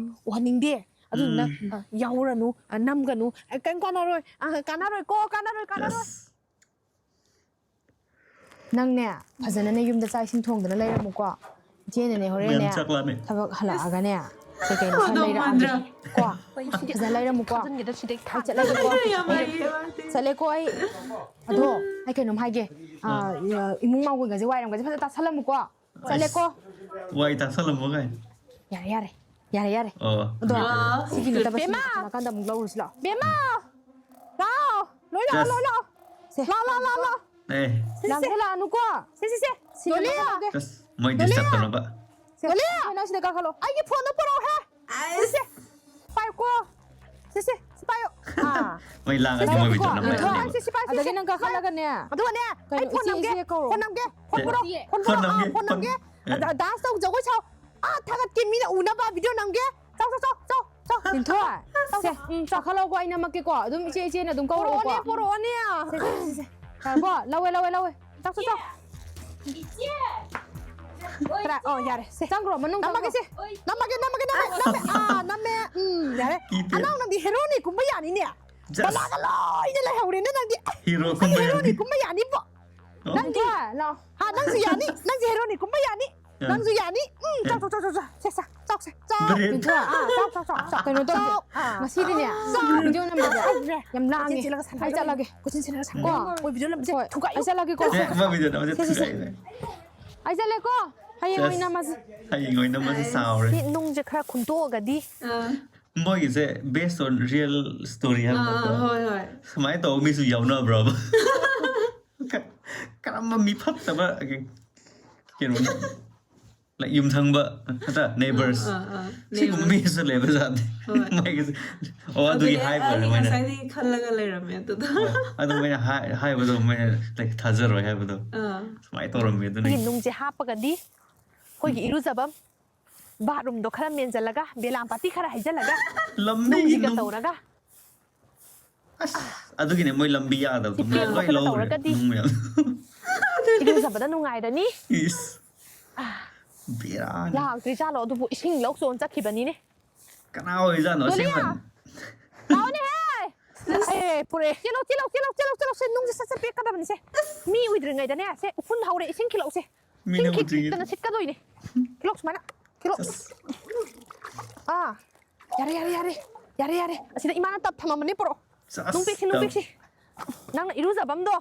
ꯎꯍꯟꯅꯤꯡꯗꯦ꯫ ꯑꯗꯨꯗꯨꯅ, ꯑ, ꯌꯥꯎꯔꯅꯨ, ꯑ, ꯅꯝꯒꯅꯨ꯫ ꯑ, ꯀꯩꯝ ꯀꯥꯟꯅꯔꯣꯏ꯫ ꯑ, ꯀꯥꯟꯅꯔꯣꯏꯀꯣ, ꯀꯥꯟꯅꯔꯣꯏ, ꯀꯥꯟꯅꯔꯣꯏ꯫ Just. ꯅꯪꯅꯦ, ꯐꯖꯅꯅꯦ ꯌꯨꯝꯗ ꯆꯥꯛ ꯏꯁꯤꯡ ꯊꯣꯡꯗꯅ ꯂꯩꯔꯝꯃꯨꯀꯣ꯫ ꯏꯆꯦꯅꯅꯦ, ꯍꯣꯔꯦꯟꯅꯦ, ꯃꯦꯝ, ꯆꯥꯛ ꯂꯥꯝꯃꯦ꯫ ꯊꯕꯛ ꯍꯜꯂꯛꯑꯒꯅꯦ, ꯀꯩ ꯀꯩꯅꯣ ꯈꯔ ꯂꯩꯔꯛꯑꯒꯦ꯫ ꯀꯣ? ꯐꯖꯅ ꯂꯩꯔꯝꯃꯨꯀꯣ꯫ ꯑꯩ ꯆꯠꯂꯒꯦꯀꯣ꯫ ꯆꯠꯂꯦꯀꯣ ꯑꯩ꯫ ꯑꯗꯣ, ꯑꯩ ꯀꯩꯅꯣꯝ ꯍꯥꯏꯒꯦ꯫ ꯑ, ꯏꯃꯨꯡ ꯃꯥꯡꯒꯣꯟꯒꯁꯦ, ꯋꯥꯏꯔꯝꯒꯁꯦ ꯐꯖꯅ ꯇꯥꯁꯜꯂꯝꯃꯨꯀꯣ꯫ ꯆꯠꯂꯦꯀꯣ꯫ ꯋꯥꯏ ꯇꯥꯁꯜꯂꯝꯃꯣ ꯀꯥꯏ꯫ ꯌꯥꯔꯦ, ꯌꯥꯔꯦ꯫ ꯌꯥꯔꯦ, ꯌꯥꯔꯦ꯫ ꯑꯣ. ꯑꯗꯣ, ꯌꯥ. ꯁꯤꯒꯤ ꯅꯠꯇꯕ, ꯁꯤ ꯅꯥꯀꯟꯗ ꯑꯃꯨꯛ ꯂꯧꯔꯨꯁꯤ ꯂꯥꯛꯑꯣ꯫ ꯕꯦꯝꯃ! ꯂꯥꯛꯑꯣ! ꯂꯣꯏ ꯂꯥꯛꯑꯣ, ꯂꯣꯏ ꯂꯥꯛꯑꯣ! ꯁꯦ꯫ ꯂꯥꯛꯑꯣ, ꯂꯥꯛꯑꯣ, ꯂꯥꯛꯑꯣ, ꯂꯥꯛꯑꯣ! ꯑꯦ. ꯂꯥꯡꯖꯜꯂꯛꯑꯅꯨꯀꯣ꯫ ꯁꯦ, ꯁꯦ, ꯁꯦ꯫ ꯁꯤ ꯗꯣꯂꯤ! ꯂꯧꯔꯒꯦ꯫ Just ꯃꯣꯏ ꯗꯣꯂꯤ! Disturb ꯇꯧꯅꯕ. ꯁꯦ, ꯗꯣꯂꯤ! ꯅꯪ ꯁꯤꯗ ꯀꯥꯈꯠꯂꯣ꯫ ꯑꯩꯒꯤ ꯐꯣꯟꯗꯣ ꯄꯨꯔꯛꯎꯍꯦ! ꯁꯦ, ꯁꯦ꯫ ꯄꯥꯏꯌꯨꯀꯣ꯫ ꯁꯦ, ꯁꯦ, ꯁꯤ ꯄꯥꯏꯌꯨ꯫ ꯑꯥ꯫ ꯃꯣꯏ ꯂꯥꯡꯉꯗꯤ ꯁꯦ, ꯃꯣꯏ ꯁꯦ, ꯕꯤꯠꯇ ꯅꯝꯕ ꯁꯦ, ꯌꯥꯅꯦꯕ. ꯁꯦ, ꯁꯦ, ꯄꯥꯏ, ꯁꯦ, ꯑꯗꯒꯤ ꯁꯦ꯫ ꯅꯪ ꯀꯥꯈꯠꯂꯒꯅꯦ꯫ ꯑꯗꯨꯒꯅꯦ, ꯑꯩ ꯀꯩꯅꯣ, ꯐꯣꯟ ꯏꯆꯦ, ꯅꯝꯒꯦ, ꯏꯆꯦ ꯀꯧꯔꯣ꯫ ꯐꯣꯟ ꯅꯝꯒꯦ, ꯐꯣꯟ ꯁꯦ. ꯄꯨꯔꯛꯑꯣ, ꯐꯣꯟ ꯐꯣꯟ ꯄꯨꯔꯛꯑꯣ, ꯑꯥ, ꯅꯝꯒꯦ, ꯐꯣꯟ ꯅꯝꯒꯦ꯫ ꯐꯣꯟ. ꯑꯗ, dance ꯇꯧ, ꯖꯒꯣꯏ ꯁꯥꯎ꯫ ꯑꯥ, ꯊꯥꯒꯠꯀꯦ, ꯃꯤꯅ ꯎꯅꯕ video ꯅꯝꯒꯦ꯫ ꯆꯥꯎ, ꯆꯥꯎ, ꯆꯥꯎ, ꯆꯥꯎ, ꯆꯥꯎ꯫ ꯂꯤꯟꯊꯣꯏ, ꯆꯥꯎ, ꯁꯦ, ꯎꯝ, ꯆꯥꯎ꯫ ꯆꯥꯈꯠꯂꯛꯑꯣꯀꯣ, ꯑꯩ ꯅꯝꯃꯛꯀꯦꯀꯣ꯫ ꯑꯗꯨꯝ ꯏꯆꯦ, ꯏꯆꯦꯅ ꯑꯗꯨꯝ ꯀꯧꯔꯛꯑꯣꯀꯣ꯫ ꯄꯨꯔꯛꯑꯣꯅꯦ, ꯄꯨꯔꯛꯑꯣꯅꯦ꯫ ꯁꯦ, ꯁꯦ, ꯁꯦ, ꯁꯦ꯫ ꯉꯥꯏꯈꯣꯀꯣ, ꯂꯧꯋꯦ, ꯂꯧꯋꯦ, ꯂꯧꯋꯦ꯫ ꯆꯥꯎ, ꯆꯥꯎ, ꯆꯥꯎ꯫ ꯈꯔ, ꯑꯣ, ꯌꯥꯔꯦ, ꯁꯦ꯫ ꯆꯪꯈ꯭ꯔꯣ, ꯃꯅꯨꯡ ꯅꯝꯃꯒꯦ, ꯆꯪꯈ꯭ꯔꯣ꯫ ꯁꯦ꯫ ꯅꯝꯃꯒꯦ, ꯅꯝꯃꯒꯦ, ꯅꯝꯃꯦ, ꯅꯝꯃꯦ꯫ ꯑꯥ, ꯅꯝꯃꯦ꯫ ꯎꯝ, ꯌꯥꯔꯦ꯫ ꯀꯤꯗꯦ꯫ ꯑꯅꯥꯎ, ꯅꯪꯗꯤ ꯍꯦꯔꯣꯅꯤ ꯀꯨꯝꯕ ꯌꯥꯅꯤꯅꯦ꯫ Just. ꯕꯂꯥꯒ ꯂꯣꯏꯅ ꯂꯩꯍꯧꯔꯦꯅꯦ ꯅꯪꯗꯤ꯫ Hero ꯅꯪꯗꯤ ꯀꯨꯝꯕ ꯍꯦꯔꯣꯅꯤ ꯌꯥꯅꯤ꯫ ꯀꯨꯝꯕ ꯌꯥꯅꯤꯕꯣ꯫ ꯑꯣ. ꯅꯪꯗꯤ, ꯂꯤꯟꯊꯣꯏ, ꯂꯥꯛꯑꯣ꯫ ꯍꯥ, ꯅꯪꯁꯨ ꯌꯥꯅꯤ꯫ ꯅꯪꯁꯨ ꯍꯦꯔꯣꯅꯤ ꯀꯨꯝꯕ ꯌꯥꯅꯤ꯫ ꯅꯪꯁꯨ ꯌꯥꯅꯤ꯫ ꯎꯝ, ꯆꯥꯎ, ꯆꯥꯎ, ꯆꯥꯎ, ꯆꯥꯎ, ꯆꯥꯎ꯫ ꯁꯦ, ꯆꯥꯎ, ꯆꯥꯎ, ꯁꯦ, ꯆꯥꯎ꯫ ꯕ꯭ꯔꯦꯟ꯫ ꯆꯥꯎ, ꯑꯥ, ꯆꯥꯎ, ꯆꯥꯎ, ꯆꯥꯎ, ꯆꯥꯎ꯫ ꯀꯩꯅꯣ ꯇꯧꯁꯦ꯫ ꯆꯥꯎ, ꯑꯥ꯫ ꯉꯁꯤꯗꯤꯅꯦ, ꯆꯥꯎ꯫ ꯚꯤꯗꯤꯑꯣ ꯅꯝꯕꯁꯦ ꯆꯥꯎ꯫ ꯌꯥꯝ ꯂꯥꯡꯉꯦ꯫ ꯀꯣꯏꯆꯦꯟ ꯆꯦꯜꯂꯒ ꯁꯥꯟꯅꯔꯣ꯫ ꯑꯩ ꯆꯠꯂꯒꯦ꯫ ꯀꯣꯏꯆꯦꯟ ꯆꯦꯜꯂꯒ ꯁꯥꯟꯅꯔꯣ꯫ ꯀꯣ꯫ ꯃꯣꯏ ꯚꯤꯗꯤꯑꯣ ꯅꯝꯕꯁꯦ ꯍꯣꯏ, ꯊꯨꯒꯥꯏꯌꯨ꯫ ꯑꯩ ꯆꯠꯂꯒꯦꯀꯣ꯫ ꯁꯦ, ꯃꯥ ꯚꯤꯗꯤꯑꯣ ꯅꯝꯕꯁꯦ ꯁꯦ, ꯁꯦ, ꯁꯦ꯫ ꯊꯨꯒꯥꯏꯌꯨ꯫ ꯑꯩ ꯆꯠꯂꯦꯀꯣ꯫ ꯍꯌꯦꯡ ꯁꯦꯁ꯫ ꯑꯣꯏꯅ ꯅꯝꯃꯁꯦ꯫ ꯍꯌꯦꯡ ꯑꯣꯏꯅ ꯅꯝꯃꯁꯦ, ꯆꯥꯎꯔꯦ꯫ ꯁꯤ ꯅꯨꯡꯁꯦ ꯈꯔ ꯈꯨꯟꯇꯣꯛꯑꯒꯗꯤ꯫ ꯑꯥ꯫ ꯃꯣꯏꯒꯤꯁꯦ based on real story ꯍꯥꯏꯕ ꯑꯥ, ꯅꯠꯇ꯭ꯔꯣ? ꯍꯣꯏ, ꯍꯣꯏ꯫ ꯁꯨꯃꯥꯏꯅ ꯇꯧꯕ ꯃꯤꯁꯨ ꯌꯥꯎꯅꯕ꯭ꯔꯕ? ꯀ-, ꯀꯔꯝꯕ ꯃꯤ ꯐꯠꯇꯕ ꯀꯩꯅꯣ, like, ꯌꯨꯝꯊꯪꯕ ꯅꯠꯇ꯭ꯔ neighbors, ꯑꯥ, ꯑꯥ, ꯑꯥ, ꯁꯤꯒꯨꯝꯕ neighbors꯫ ꯃꯤꯁꯨ ꯂꯩꯕ ꯖꯥꯠꯅꯤ꯫ ꯍꯣꯏ꯫ ꯃꯣꯏꯒꯤꯁꯦ, ꯑꯣ, ꯑꯗꯨꯒꯤ ꯑꯗꯨꯅꯦ, ꯍꯥꯏꯕ ꯑꯩ ꯑꯣꯏꯔꯝꯒꯅꯤ꯫ ꯉꯁꯥꯏꯗꯒꯤ ꯈꯜꯂꯒ ꯂꯩꯔꯝꯃꯦ ꯑꯗꯨꯗ꯫ ꯍꯣꯏ, ꯑꯗꯨ ꯃꯣꯏꯅ ꯍꯥꯏ-, ꯍꯥꯏꯕꯗꯣ ꯃꯣꯏꯅ, like, ꯊꯥꯖꯔꯣꯏ ꯍꯥꯏꯕꯗꯣ꯫ ꯑꯥ꯫ ꯁꯨꯃꯥꯏꯅ ꯇꯧꯔꯝꯃꯦ ꯑꯗꯨꯅ꯫ ꯑꯩꯒꯤ ꯅꯨꯡꯁꯦ ꯍꯥꯞꯄꯒꯗꯤ ꯑꯩꯈꯣꯏꯒꯤ ꯏꯔꯨꯖꯕꯝ, bathroomꯗꯣ ꯈꯔ ꯃꯦꯟꯖꯜꯂꯒ, ꯕꯦꯂꯥꯝꯄꯥꯇꯤ ꯈꯔ ꯍꯩꯖꯜꯂꯒ, ꯂꯝꯕꯤꯒꯤ ꯅꯨꯡꯁꯤꯒ ꯅꯨꯡ-, ꯇꯧꯔꯒ꯫ ꯑꯁ, ꯑꯗꯨꯒꯤꯅꯦ ꯃꯣꯏ ꯂꯝꯕꯤ ꯌꯥꯗꯕꯗꯣ, ꯁꯤ ꯃꯣꯏ ꯄꯦꯛ ꯂꯣꯏ ꯈꯣꯠꯇꯅ ꯂꯧꯈ꯭ꯔꯦ, ꯇꯧꯔꯒꯗꯤ ꯅꯨꯡ ꯃꯌꯥꯝ꯫ ꯏꯔꯨꯖꯕꯗ ꯅꯨꯡꯉꯥꯏꯔꯅꯤ꯫ ꯏꯁ, ꯕꯦꯔꯥꯅꯤ꯫ ꯂꯥꯛꯇ꯭ꯔꯤ ꯖꯥꯠꯂꯣ? ꯑꯗꯨꯕꯨ ꯏꯁꯤꯡ ꯂꯧ ꯆꯣꯟ ꯆꯠꯈꯤꯕꯅꯤꯅꯦ꯫ ꯀꯅꯥ ꯑꯣꯏꯖꯥꯠꯅꯣ ꯗꯣꯂꯤꯌꯥ! ꯑꯁꯦꯡꯕ? ꯂꯥꯛꯑꯣꯅꯦꯍꯦ! ꯑꯦ, ꯄꯨꯔꯛꯑꯦ꯫ ꯆꯦꯜꯂꯣ, ꯆꯦꯜꯂꯣ, ꯆꯦꯜꯂꯣ, ꯆꯦꯜꯂꯣ, ꯆꯦꯜꯂꯣ, ꯁꯦ, ꯅꯨꯡꯁꯦ ꯁꯠ ꯁꯠ ꯄꯦꯛꯀꯗꯕꯅꯤ ꯁꯦ꯫ ꯃꯤ ꯎꯏꯗ꯭ꯔꯤꯉꯩꯗꯅꯦ, ꯁꯦ, ꯎꯐꯨꯟ ꯍꯧꯔꯦ, ꯏꯁꯤꯡ ꯈꯤꯜꯂꯛꯎꯁꯦ꯫ ꯃꯤꯅ ꯏꯁꯤꯡ ꯎꯗ꯭ꯔꯤꯉꯩꯗ꯫ ꯈꯤꯛꯇꯅ ꯁꯤꯠꯀꯗꯣꯏꯅꯦ꯫ ꯈꯤꯜꯂꯛꯑꯣ ꯁꯨꯃꯥꯏꯅ꯫ ꯈꯤꯜꯂꯛꯑꯣ꯫ ꯑꯁ꯫ ꯑꯥ, ꯌꯥꯔꯦ, ꯌꯥꯔꯦ, ꯌꯥꯔꯦ꯫ ꯌꯥꯔꯦ, ꯌꯥꯔꯦ꯫ ꯑꯁꯤꯗ ꯏꯃꯥꯅ tub ꯊꯝꯃꯝꯕꯅꯤ, ꯄꯨꯔꯛꯑꯣ꯫ ꯆꯥꯁ, ꯅꯨꯡ ꯄꯤꯛꯁꯤ, ꯅꯨꯡ tub꯫ ꯄꯤꯛꯁꯤ꯫ ꯅꯪꯅ ꯏꯔꯨꯖꯕꯝꯗꯣ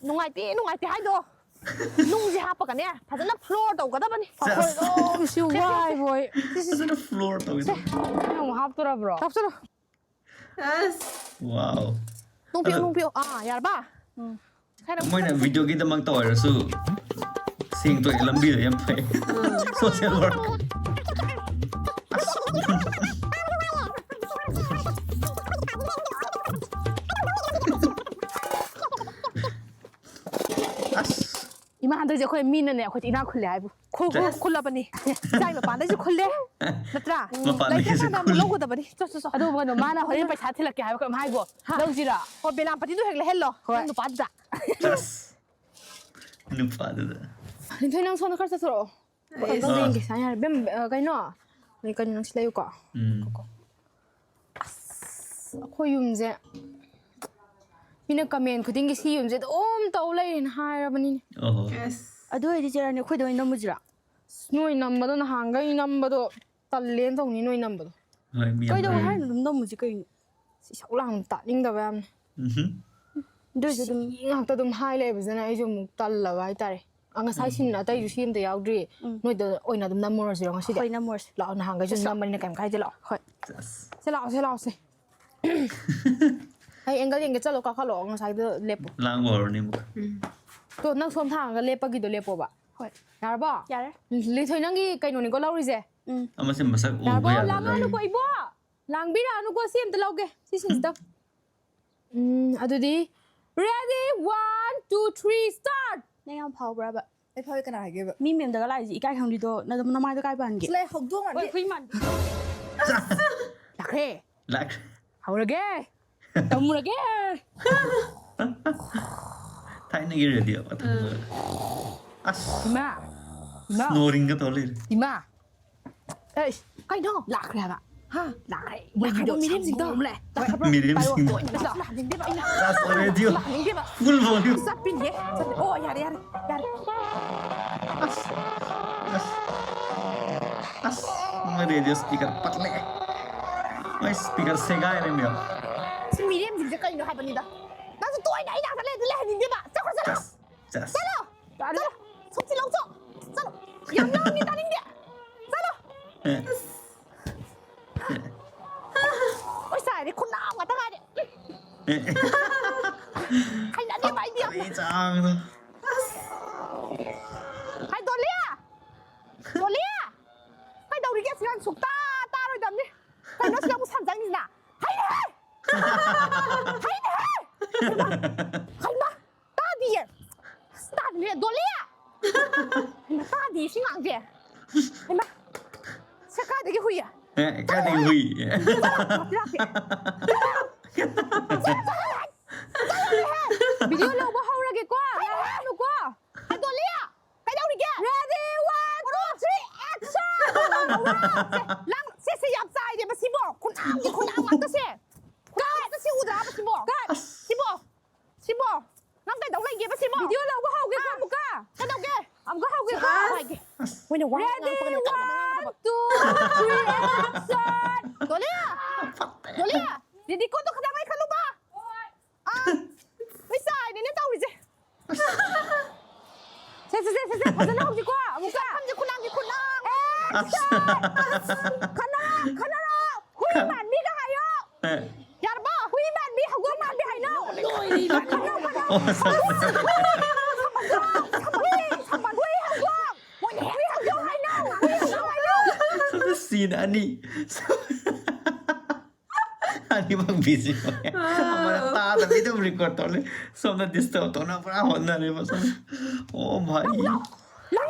ꯅꯨꯡꯉꯥꯏꯇꯦ, ꯅꯨꯡꯉꯥꯏꯇꯦ ꯍꯥꯏꯗꯣ꯫ ꯅꯨꯡꯁꯦ ꯍꯥꯞꯄꯒꯅꯦ, ꯐꯖꯅ floor ꯇꯧꯒꯗꯕꯅꯤ꯫ ꯆꯥꯁ꯫ ꯑꯩꯈꯣꯏ, ꯑꯣ, ꯁꯤ ꯋꯥꯏ, ꯍꯣꯏ꯫ ꯁꯤ, ꯁꯤ, ꯁꯤ꯫ ꯐꯖꯅ floor ꯇꯧꯒꯦ ꯇꯧꯕ꯫ ꯅꯪ ꯑꯃꯨꯛ ꯍꯥꯞꯇꯣꯔꯕ꯭ꯔꯣ? ꯍꯥꯞꯆꯜꯂꯣ꯫ ꯑꯁ꯫ Wow꯫ ꯅꯨꯡ ꯄꯤꯌꯣ, ꯑꯗꯣ ꯅꯨꯡ ꯄꯤꯌꯣ꯫ ꯑꯥ, ꯌꯥꯔꯕ? ꯎꯝ꯫ ꯈꯔ ꯃꯣꯏꯅ videoꯒꯤꯗꯃꯛꯇ ꯑꯣꯏꯔꯁꯨ ꯁꯦꯡꯗꯣꯛꯑꯦ, ꯂꯝꯕꯤꯗꯣ ꯌꯥꯝ ꯐꯩ꯫ Social work꯫ ꯑꯁ꯫ ꯏꯃꯥ, ꯍꯟꯗꯛꯁꯦ ꯑꯩꯈꯣꯏ ꯃꯤꯅꯅꯦ, ꯑꯩꯈꯣꯏꯁꯦ ꯏꯅꯥꯛ ꯈꯨꯜꯂꯦ ꯍꯥꯏꯕꯨ꯫ ꯈꯨ-, ꯈꯨ-, ꯆꯦꯁ꯫ ꯈꯨꯜꯂꯕꯅꯤ꯫ ꯏꯆꯥꯒꯤ ꯃꯄꯥꯟꯗꯩꯁꯨ ꯈꯨꯜꯂꯦ꯫ ꯅꯠꯇ꯭ꯔꯥ? ꯃꯄꯥꯟꯗꯒꯤꯁꯨ ꯂꯩꯇ꯭ꯔꯀꯥꯟꯗ ꯑꯃꯨꯛ ꯈꯨꯜꯂꯤ꯫ ꯂꯧꯒꯗꯕꯅꯤ꯫ ꯆꯣ, ꯆꯣ, ꯆꯣ꯫ ꯑꯗꯨ ꯀꯩꯅꯣ, ꯃꯥꯅ ꯍꯣꯔꯦꯟ ꯄꯩꯁꯥ ꯊꯤꯜꯂꯛꯀꯦ ꯍꯥꯏꯕ ꯀꯩꯅꯣꯝ ꯍꯥꯏꯒꯣ꯫ ꯍꯥ? ꯂꯧꯁꯤꯔꯥ? ꯍꯣ, ꯕꯦꯂꯥꯝꯄꯇꯤꯗꯣ ꯍꯦꯛ ꯂꯩꯍꯜꯂꯣ, ꯍꯣꯏ꯫ ꯅꯪ ꯅꯨꯄꯥꯗꯨꯗ꯫ ꯆꯦꯁ꯫ ꯅꯨꯄꯥꯗꯨꯗ꯫ ꯂꯤꯟꯊꯣꯏ, ꯅꯪ ꯁꯣꯝꯗ ꯈꯔ ꯆꯠꯊꯣꯔꯛꯑꯣ꯫ ꯑꯩꯁ꯫ ꯀꯩꯅꯣ, ꯑꯥ꯫ ꯀꯩꯅꯣ, ꯁꯥꯏ ꯍꯥꯏꯔꯦ꯫ ꯕꯦꯝ, ꯑ, ꯀꯩꯅꯣ? ꯀꯩꯅꯣ, ꯅꯪ ꯁꯤ ꯂꯩꯌꯨꯀꯣ꯫ ꯎꯝ꯫ ꯑꯁ, ꯑꯩꯈꯣꯏ ꯌꯨꯝꯁꯦ ꯃꯤꯅ comment ꯈꯨꯗꯤꯡꯒꯤ ꯁꯤ ꯌꯨꯝꯁꯦ ꯑꯗꯨꯝ ꯇꯧ ꯂꯩꯔꯦꯅ ꯍꯥꯏꯔꯕꯅꯤꯅꯦ꯫ ꯑꯣꯍꯣ꯫ ꯑꯁ꯫ ꯑꯗꯨ ꯑꯣꯏꯔꯗꯤ ꯆꯦ ꯔꯥꯅꯤ, ꯑꯩꯈꯣꯏꯗ ꯑꯣꯏꯅ ꯅꯝꯃꯨꯁꯤꯔꯥ? ꯑꯁ, ꯅꯣꯏ ꯅꯝꯕꯗꯣ, ꯅꯍꯥꯟꯈꯩ ꯅꯝꯕꯗꯣ ꯇꯜꯂꯦꯅ ꯇꯧꯅꯤ, ꯅꯣꯏ ꯅꯝꯕꯗꯣ꯫ ꯍꯣꯏ, ꯃꯤ ꯌꯥꯝ ꯀꯩꯗꯧ ꯇꯥꯏ꯫ ꯍꯥꯏꯅꯣ? ꯑꯗꯨꯝ ꯅꯝꯃꯨꯁꯤ ꯀꯩꯅꯣ? ꯁꯤ ꯏꯁꯧ ꯂꯥꯡ ꯇꯥꯅꯤꯡꯗꯕ ꯌꯥꯝꯅ꯫ ꯎꯝꯍꯨꯝ꯫ ꯑꯗꯨꯏꯁꯨ ꯑꯗꯨꯝ ꯁꯤ ꯉꯥꯛꯇ ꯑꯗꯨꯝ ꯍꯥꯏ ꯂꯩꯕꯁꯤꯅ ꯑꯩꯁꯨ ꯑꯃꯨꯛ ꯇꯜꯂꯕ ꯍꯥꯏꯇꯥꯔꯦ꯫ ꯑ, ꯉꯁꯥꯏ ꯁꯤꯟ ꯑꯇꯩꯁꯨ ꯁꯤ ꯑꯝꯇ ꯌꯥꯎꯗ꯭ꯔꯤ꯫ ꯎꯝ꯫ ꯅꯣꯏꯗ ꯑꯣꯏꯅ ꯑꯗꯨꯝ ꯅꯝꯃꯨꯔꯁꯤꯔꯣ ꯉꯁꯤꯗꯤ? ꯍꯣꯏ, ꯅꯝꯃꯨꯔꯁꯤ꯫ ꯂꯥꯛꯑꯣ, ꯅꯍꯥꯟꯈꯩꯁꯨ ꯆꯠꯁꯤ꯫ ꯅꯝꯕꯅꯤꯅ ꯀꯩꯝ ꯀꯥꯏꯗꯦ, ꯂꯥꯛꯑꯣ꯫ ꯍꯣꯏ꯫ ꯆꯁ꯫ ꯁꯦ ꯂꯥꯛꯑꯣ, ꯁꯦ ꯂꯥꯛꯑꯣ, ꯁꯦ꯫ ꯑꯩ ꯑꯦꯡꯒꯜ ꯌꯦꯡꯒꯦ, ꯆꯠꯂꯣ, ꯀꯥꯈꯠꯂꯛꯑꯣ, ꯉꯁꯥꯏꯗꯣ ꯂꯦꯞꯄꯣ꯫ ꯂꯥꯡꯕ ꯍꯧꯔꯅꯤ ꯑꯃꯨꯛꯀ꯫ ꯇꯣ, ꯅꯪ ꯁꯣꯝ ꯊꯥꯡꯉꯒ ꯂꯦꯞꯄꯒꯤꯗꯣ ꯂꯦꯞꯄꯣꯕ꯫ ꯍꯣꯏ꯫ ꯌꯥꯔꯕꯣ? ꯌꯥꯔꯦ꯫ ꯂꯤꯊꯣꯏ, ꯅꯪꯒꯤ ꯀꯩꯅꯣꯅꯤꯀꯣ ꯂꯧꯔꯤꯁꯦ? ꯎꯝ꯫ ꯑꯃꯁꯦ ꯃꯁꯛ ꯎꯕ ꯌꯥꯔꯕꯣ? ꯌꯥꯗꯕ ꯂꯥꯡꯉꯛꯑꯅꯨꯀꯣ, ꯏꯕꯣ! ꯂꯥꯡꯕꯤꯔꯛꯑꯅꯨꯀꯣ, ꯁꯤ ꯑꯝꯇ ꯂꯧꯒꯦ꯫ ꯁꯤ ꯁꯤꯟꯁꯤꯗ꯫ ꯎꯝ, ꯑꯗꯨꯗꯤ ready, one, two, three, start! ꯅꯪ ꯌꯥꯝ ꯐꯥꯎꯕ꯭ꯔꯕ? ꯑꯩ ꯐꯥꯎꯋꯦ, ꯀꯅꯥ ꯍꯥꯏꯒꯦꯕ? ꯃꯤ ꯃꯦꯝꯗꯒ ꯂꯥꯛꯏꯁꯦ ꯏꯀꯥꯏ ꯈꯪꯗ꯭ꯔꯤꯗꯣ, ꯅꯗꯣ ꯅꯃꯥꯏꯗꯣ ꯀꯥꯏ ꯄꯥꯟꯒꯦ? ꯁꯤꯂꯥꯏ ꯍꯧꯗꯣꯡ ꯍꯣꯏ, ꯃꯥꯟꯕꯤ꯫ ꯍꯨꯏ ꯃꯥꯟꯕꯤ꯫ ꯂꯥꯛꯈ꯭ꯔꯦ꯫ ꯂꯥꯛꯈ꯭ꯔꯦ꯫ ꯍꯧꯔꯒꯦ꯫ ꯇꯝꯃꯨꯔꯒꯦ꯫ ꯊꯥꯏꯅꯒꯤ ꯔꯦꯗꯤꯑꯣ ꯑꯊꯪꯕ꯫ ꯑꯁ꯫ ꯏꯃꯥ꯫ ꯏꯃꯥ꯫ ꯁ꯭ꯅꯣꯔꯤꯡꯒ ꯇꯧ ꯂꯩꯔꯦ꯫ ꯏꯃꯥ꯫ ꯑꯩ ꯀꯩꯅꯣ? ꯂꯥꯛꯈ꯭ꯔꯦ ꯍꯥꯏꯕ꯫ ꯍꯥ? ꯂꯥꯛꯈ꯭ꯔꯦ꯫ ꯂꯥꯛꯈ꯭ꯔꯦ, ꯃꯤꯔꯦꯝꯁꯤꯡꯗꯣ꯫ ꯃꯤꯔꯦꯝꯁꯤꯡ꯫ ꯂꯥꯛꯈ꯭ꯔꯦ꯫ ꯂꯥꯛꯍꯟꯅꯤꯡꯗꯦꯕ ꯑꯩꯅ꯫ ꯂꯥꯁ ꯔꯦꯗꯤꯑꯣ꯫ ꯂꯥꯛꯍꯟꯅꯤꯡꯗꯦꯕ꯫ ꯐꯨꯜ ꯚꯣꯂ꯭ꯌꯨꯝ꯫ ꯆꯠꯄꯤꯅꯦ꯫ ꯆꯠꯄꯤ-, ꯑꯣ, ꯌꯥꯔꯦ, ꯌꯥꯔꯦ, ꯌꯥꯔꯦ꯫ ꯑꯁ꯫ ꯑꯁ꯫ ꯑꯁ꯫ ꯃꯣꯏ ꯔꯦꯗꯤꯑꯣ ꯁ꯭ꯄꯤꯀꯔ ꯄꯠꯂꯦ꯫ ꯃꯣꯏ ꯁ꯭ꯄꯤꯀꯔ ꯁꯦꯒꯥꯏꯔꯦ ꯃꯌꯥꯝ꯫ ꯁꯤ ꯃꯤꯔꯦꯝꯁꯤꯡꯁꯦ ꯀꯩꯅꯣ ꯍꯥꯏꯕꯅꯤꯗ꯫ ꯅꯪꯁꯨ ꯇꯣꯏꯅ ꯑꯩ ꯅꯥꯛꯇ ꯂꯩ-, ꯂꯩꯍꯟꯅꯤꯡꯗꯦꯕ꯫ ꯆꯠꯈ꯭ꯔꯣ, ꯆꯠꯂꯣ꯫ ꯆꯁ꯫ ꯆꯠꯂꯣ꯫ ꯆꯠꯂꯣ꯫ ꯁꯣꯝꯁꯤ ꯂꯧꯊꯣꯛ꯫ ꯆꯠꯂꯣ꯫ ꯌꯥꯝ ꯂꯥꯡꯉꯤ, ꯇꯥꯅꯤꯡꯗꯦ꯫ ꯆꯠꯂꯣ꯫ ꯑꯦ꯫ ꯑꯣꯏ ꯆꯥꯏꯔꯦ, ꯈꯨꯅꯥꯝ ꯉꯥꯛꯇ ꯉꯥꯏꯔꯦ꯫ ꯍꯩꯅꯗꯦꯕ ꯑꯩꯗꯤ ꯌꯥꯝꯅ꯫ ꯀꯔꯤ ꯆꯥꯡꯅꯣ? ꯍꯥꯏ, ꯗꯣꯂꯤꯌꯥ! ꯗꯣꯂꯤꯌꯥ! ꯀꯩꯗꯧꯔꯤꯒꯦ? ꯁꯤ ꯑꯉꯥꯡ ꯁꯨꯛꯇꯥ ꯇꯥꯔꯣꯏꯗꯕꯅꯤ꯫ ꯀꯩꯅꯣ ꯁꯤꯗ ꯑꯃꯨꯛ ꯁꯟ ꯆꯪꯉꯤꯁꯤꯅ? ꯍꯩꯅꯦꯍꯦ! ꯍꯩꯅꯦꯍꯦ! ꯍꯩꯃꯥ! ꯇꯥꯗꯤꯌꯦ! ꯑꯁ, ꯇꯥꯗꯤꯌꯦ! ꯗꯣꯂꯤꯌꯥ! ꯍꯩꯃꯥ, ꯇꯥꯗꯤꯌꯦ ꯁꯤ ꯑꯉꯥꯡꯁꯦ! ꯍꯩꯃꯥ! ꯁꯦ ꯀꯥꯏꯗꯒꯤ ꯍꯨꯏ? ꯑꯦ, ꯀꯥꯏꯗꯒꯤ ꯍꯨꯏ? ꯂꯥꯛꯇꯦ, ꯂꯥꯛꯇꯦ! ꯚꯤꯗꯤꯑꯣ ꯂꯧꯕ ꯍꯧꯔꯒꯦꯀꯣ! ꯂꯥꯡꯉꯛꯀꯅꯨꯀꯣ! ꯍꯥꯏꯗꯣꯂꯤꯌꯥ! ꯀꯩꯗꯧꯔꯤꯒꯦ? Ready, one, two, three, action! ꯂꯥꯡ-, ꯁꯦ, ꯁꯦ, ꯌꯥꯝ ꯆꯥꯏꯔꯦ ꯃꯁꯤꯕꯣ! ꯈꯨꯅꯥꯝꯒꯤ ꯈꯨꯅꯥꯝ ꯉꯥꯛꯇ ꯁꯦ! ꯈꯨꯅꯥꯝ ꯉꯥꯛꯇ ꯁꯤ ꯎꯗ꯭ꯔꯥꯕ ꯁꯤꯕꯣ? ꯁꯤꯕꯣ! ꯁꯤꯕꯣ! ꯅꯪ ꯀꯩꯗꯧ ꯂꯩꯒꯦꯕ ꯁꯤꯕꯣ? ꯚꯤꯗꯤꯑꯣ ꯂꯧꯕ ꯍꯧꯒꯦꯀꯣ ꯑꯃꯨꯛꯀ! ꯀꯩꯗꯧꯒꯦ? ꯑꯃꯨꯛꯀ ꯍꯧꯒꯦꯀꯣ! ꯍꯥꯏꯒꯦ꯫ ꯃꯣꯏꯅ ꯋꯥ ꯉꯥꯡꯉꯛꯄꯒꯅꯦ ꯀꯟꯅ ꯉꯥꯡꯒꯗꯕ꯫ One, two, three, action! Doliya! Doliya! Ready ꯀꯣꯠꯇꯣ ꯈꯇꯪ ꯂꯩꯈꯠꯂꯨꯕ! ꯑꯥ! ꯃꯩꯁꯥꯏꯅꯤꯅꯦ ꯇꯧꯔꯤꯁꯦ꯫ ꯁꯦ, ꯁꯦ, ꯁꯦ, ꯁꯦ, ꯁꯦ, ꯐꯖꯅ ꯍꯧꯖꯤꯛꯀꯣ, ꯑꯃꯨꯛꯀ꯫ ꯁꯝꯁꯦ ꯈꯨꯅꯥꯡꯁꯦ ꯈꯨꯅꯥꯡ꯫ Action! ꯈꯟꯅꯔꯣ, ꯈꯟꯅꯔꯣ! ꯍꯨꯏ ꯃꯥꯟꯕꯤꯒ ꯍꯥꯏꯌꯣ꯫ ꯑꯦ꯫ ꯌꯥꯔꯕꯣ? ꯍꯨꯏ ꯃꯥꯟꯕꯤ, ꯍꯧꯗꯣꯡ ꯃꯥꯟꯕꯤ ꯍꯥꯏꯅꯧ꯫ ꯂꯣꯏꯔꯦ, ꯏꯕꯥꯅꯤ꯫ ꯈꯟꯅꯧ, ꯈꯟꯅꯧ꯫ ꯍꯨꯏ, ꯁꯝꯕꯜ, ꯍꯨꯏ, ꯍꯧꯗꯣꯡ꯫ ꯍꯨꯏ, ꯍꯧꯗꯣꯡ ꯍꯥꯏꯅꯧ꯫ ꯍꯨꯏ, ꯍꯧꯗꯣꯡ ꯍꯥꯏꯅꯧ꯫ ꯁꯣꯝꯗ scene ꯑꯅꯤ꯫ ꯑꯅꯤꯃꯛ busy ꯑꯣꯏ꯫ ꯑꯃꯅ ꯇꯥꯗꯕꯤ ꯑꯗꯨꯝ record ꯇꯧ ꯂꯩ꯫ ꯁꯣꯝꯗ disturb ꯇꯧꯅ ꯄꯨꯔꯥ ꯍꯣꯠꯅꯔꯦꯕ ꯁꯣꯝꯗ꯫ ꯑꯣ ꯚꯥꯏ꯫ ꯍꯨꯏ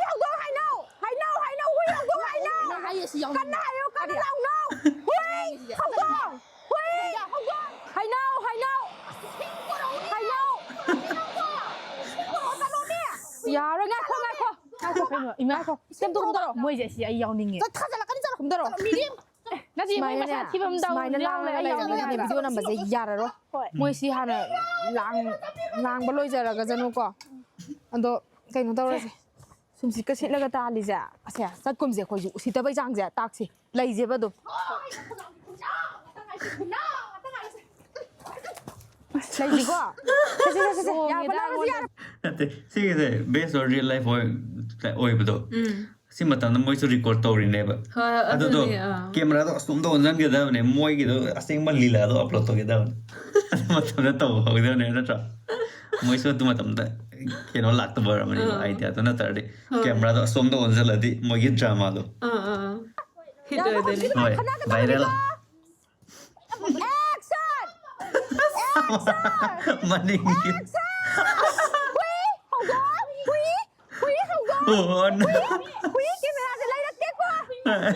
ꯍꯧꯗꯣꯡ ꯍꯥꯏꯅꯧ! ꯍꯥꯏꯅꯧ, ꯍꯥꯏꯅꯧ, ꯍꯨꯏ ꯍꯧꯗꯣꯡ ꯍꯥꯏꯅꯧ! ꯍꯥꯏꯌꯦ, ꯁꯤ ꯌꯥꯎꯅꯤꯡꯉꯦ꯫ ꯀꯟꯅ ꯍꯥꯏꯌꯣ, ꯀꯟꯅ ꯂꯥꯎꯅꯧ! ꯍꯨꯏ ꯍꯧꯗꯣꯡ! ꯍꯨꯏ ꯍꯧꯗꯣꯡ! ꯍꯥꯏꯅꯧ, ꯍꯥꯏꯅꯧ! ꯍꯥꯏꯅꯧ! ꯌꯥꯔꯣꯏ, ꯉꯥꯏꯈꯣ, ꯉꯥꯏꯈꯣ! ꯉꯥꯏꯈꯣ, ꯀꯩꯅꯣ? ꯏꯃꯥ, ꯉꯥꯏꯈꯣ, ꯁꯦꯝꯗꯣꯛ ꯇꯧꯔꯣ꯫ ꯃꯣꯏꯁꯦ ꯁꯤ ꯑꯩ ꯌꯥꯎꯅꯤꯡꯉꯦ꯫ ꯊꯥꯖꯜꯂꯛꯀꯅꯤ, ꯆꯠꯂꯣ꯫ ꯁꯦꯝꯗꯣꯔꯣ꯫ ꯃꯤꯔꯦꯝ! ꯅꯠꯇꯦ, ꯃꯣꯏ ꯁꯨꯃꯥꯏꯅꯅꯦ, ꯃꯁꯥ ꯊꯤꯕ ꯑꯃ ꯇꯧ-, ꯁꯨꯃꯥꯏꯅ ꯌꯥꯎ ꯂꯥꯡꯉꯒ ꯂꯩ, ꯂꯩꯔꯝꯃꯒꯅꯦ ꯌꯥꯎ ꯂꯩ꯫ Video ꯅꯝꯕꯁꯦ ꯌꯥꯔꯔꯣꯏ꯫ ꯍꯣꯏ꯫ ꯃꯣꯏ ꯁꯤ ꯍꯥꯟꯅ ꯂꯥꯡ-, ꯂꯥꯡꯕ ꯂꯣꯏꯖꯔꯒꯖꯅꯨꯀꯣ꯫ ꯑꯗꯣ ꯀꯩꯅꯣ ꯇꯧꯔꯁꯦ꯫ ꯁꯨꯝ ꯁꯤꯠꯀ ꯁꯤꯠꯂꯒ ꯇꯥꯜꯂꯤꯁꯦ꯫ ꯑꯁꯦ, ꯆꯠꯀꯨꯝꯁꯦ ꯑꯩꯈꯣꯏꯁꯨ꯫ ꯎꯁꯤꯠꯇꯕꯩ ꯆꯥꯡꯁꯦ ꯇꯥꯛꯁꯤ꯫ ꯂꯩꯁꯦꯕ ꯑꯗꯨꯝ꯫ ꯂꯩꯁꯤꯀꯣ? ꯆꯠꯁꯤ, ꯆꯠꯁꯤ, ꯆꯠꯁꯤ꯫ ꯌꯥꯔꯕ, ꯅꯪ ꯍꯧꯖꯤꯛ ꯌꯥꯔꯕ? ꯅꯠꯇꯦ, ꯁꯤꯒꯤꯁꯦ based on real life ꯑꯣꯏ-, ꯑꯣꯏꯕꯗꯣ꯫ ꯎꯝ꯫ ꯁꯤ ꯃꯇꯝꯗ ꯃꯣꯏꯁꯨ record ꯇꯧꯔꯤꯅꯦꯕ꯫ ꯍꯣꯏ, ꯍꯣꯏ, ꯑꯗꯨꯗꯣ ꯑꯗꯨꯅꯦ, ꯑꯥ꯫ Cameraꯗꯣ ꯑꯁꯣꯝꯗ ꯑꯣꯟꯁꯤꯟꯒꯗꯕꯅꯦ, ꯃꯣꯏꯒꯤꯗꯣ ꯑꯁꯦꯡꯕ ꯂꯤꯂꯥꯗꯣ upload ꯇꯧꯒꯗꯕꯅꯦ꯫ ꯑꯗꯨ ꯃꯇꯝꯗ ꯇꯧꯍꯧꯒꯗꯕꯅꯦ, ꯅꯠꯇ꯭ꯔꯥ? ꯃꯣꯏꯁꯨ ꯑꯗꯨ ꯃꯇꯝꯗ ꯀꯩꯅꯣ ꯂꯥꯛꯇꯕ ꯑꯣꯏꯔꯝꯃꯅꯤꯕ, ꯑꯥ꯫ Ideaꯗꯣ ꯅꯠꯇ꯭ꯔꯗꯤ꯫ ꯍꯣꯏ꯫ Cameraꯗꯣ ꯑꯁꯣꯝꯗ ꯑꯣꯟꯁꯤꯜꯂꯗꯤ ꯃꯣꯏꯒꯤ dramaꯗꯣ꯫ ꯑꯥ, ꯑꯥ, ꯑꯥ꯫ Hit ꯑꯣꯏꯗꯣꯏꯅꯦ꯫ ꯍꯣꯏ, viral꯫ Action! Action! ꯃꯅꯤꯡꯒꯤ꯫ Action! ꯍꯨꯏ! ꯍꯧꯗꯣꯡ! ꯍꯨꯏ! ꯍꯨꯏ ꯍꯧꯗꯣꯡ! ꯑꯣ, no. ꯍꯨꯏ! ꯍꯨꯏ! Cameraꯁꯦ ꯂꯩꯔꯛꯀꯦꯀꯣ!